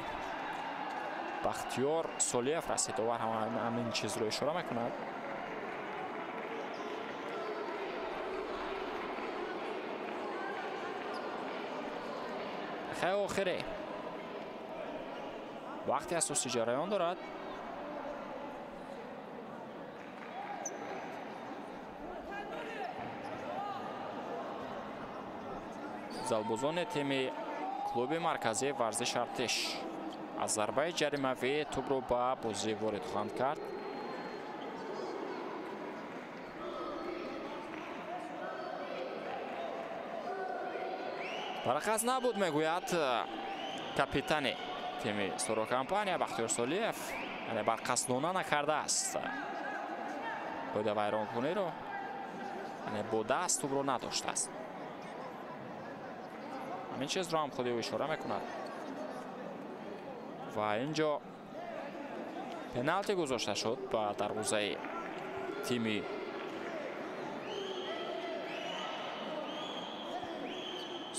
Бахтиёр Солиев расид. Довар ҳамин чизро ишора мекунад. Дақиқаи охире вақти асосӣ ҷараён дорад. Футзалбозони тими клуби марказии варзиши Артиш аз зарбаи ҷаримавӣ тӯбро ба бозӣ ворид хоҳанд кард. Барақас набуд, мегӯяд капитани тими Соро компания Бахтиёр Солиев, яъне барқасдона накардааст. Қоида вайронкуниро, яъне бо даст тӯбро надоштааст. Ҳамин чизро ҳам худи ӯ ишора мекунад. Ва инҷо пеналти гузошта шуд ба дарвозаи тими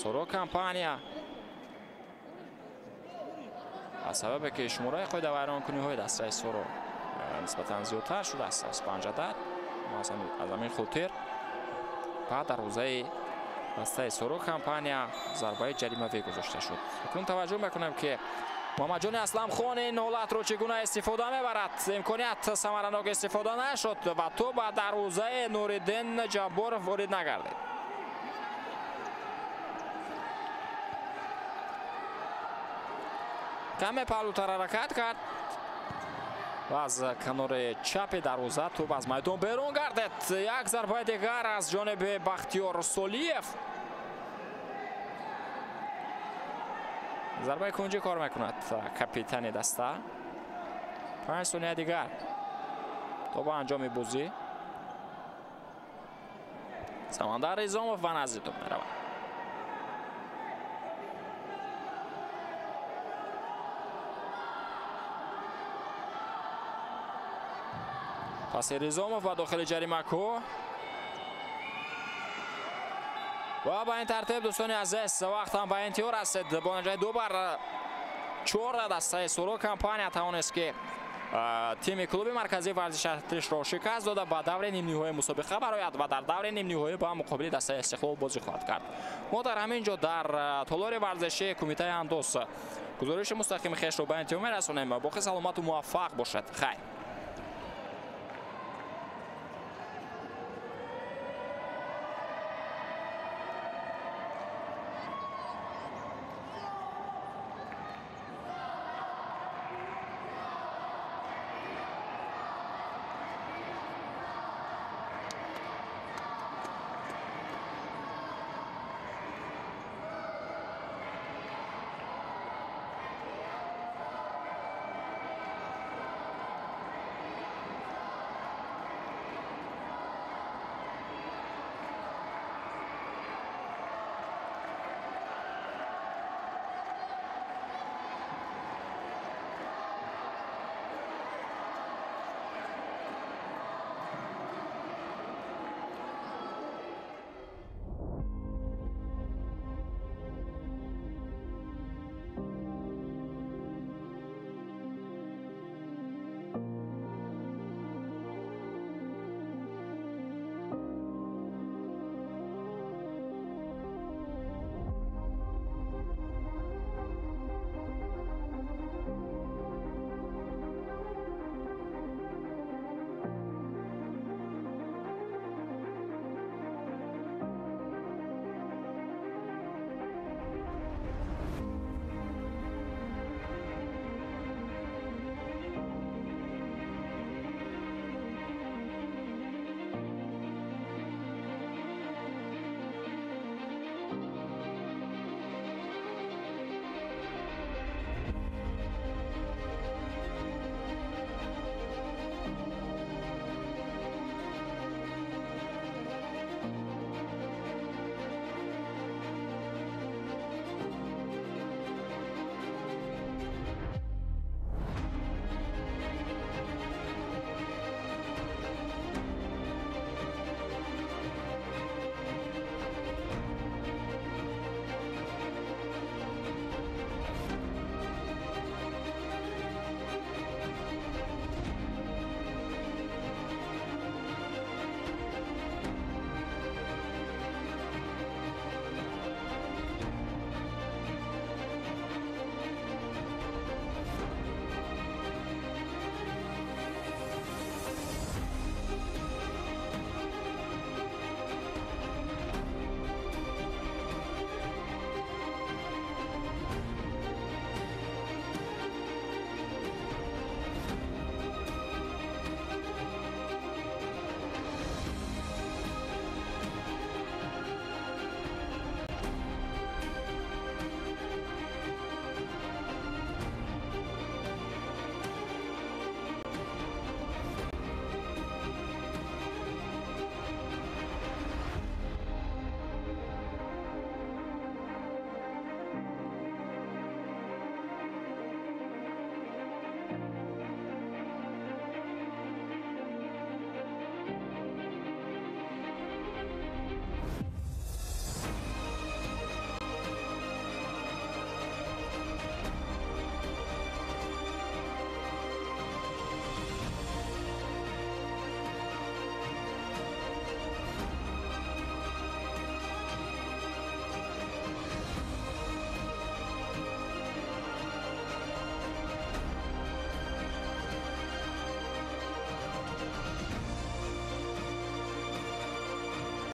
Соро компания. Аз сабабе ки шумораи қоидавайронкуниҳои дастаи Соро нисбатан зиёдтар шудааст аз 5 адад, аз ҳамин хотир ба дарвозаи дастаи Соро компания зарбаи ҷаримавӣ гузошта шуд. Акнун таваҷҷӯҳ мекунем ки Муҳаммадҷони Асламхон ин ҳолатро чӣ гуна истифода мебарад. Имконият самаранок истифода нашуд ва тӯб ба дарвозаи Нуриддин Ҷабборов ворид нагардид. Каме паҳлӯтар ҳаракат кард ва аз канори чапи дарвоза тӯб аз майдон берун гардид. Як зарбаи дигар аз ҷониби Бахтиёр Солиев. Зарбаи кунҷӣ кор мекунад капитани даста. 5 сония дигар то ба анҷоми бозӣ. Самандар Ризомов ба назди тӯб меравад. Паси Ризомов ба дохили ҷаримакӯ. Ва ба ин тартиб дӯстони азиз вақт ҳам ба интиҳо расид. Бо натиҷаи 2-4 дастаи Соро компания тавонист ки тими клуби марказии варзиши Артишро шикаст дода ба даври нимниҳоии мусобиқа барояд ва дар даври нимниҳоӣ ба муқобили дастаи Истиқлол бозӣ хоҳад кард. Мо дар ҳамин ҷо дар толори варзишии кумитаи андоз гузориши мустақими хешро ба интиҳо мерасонем. Боқӣ саломату муваффақ бошад. Хайр.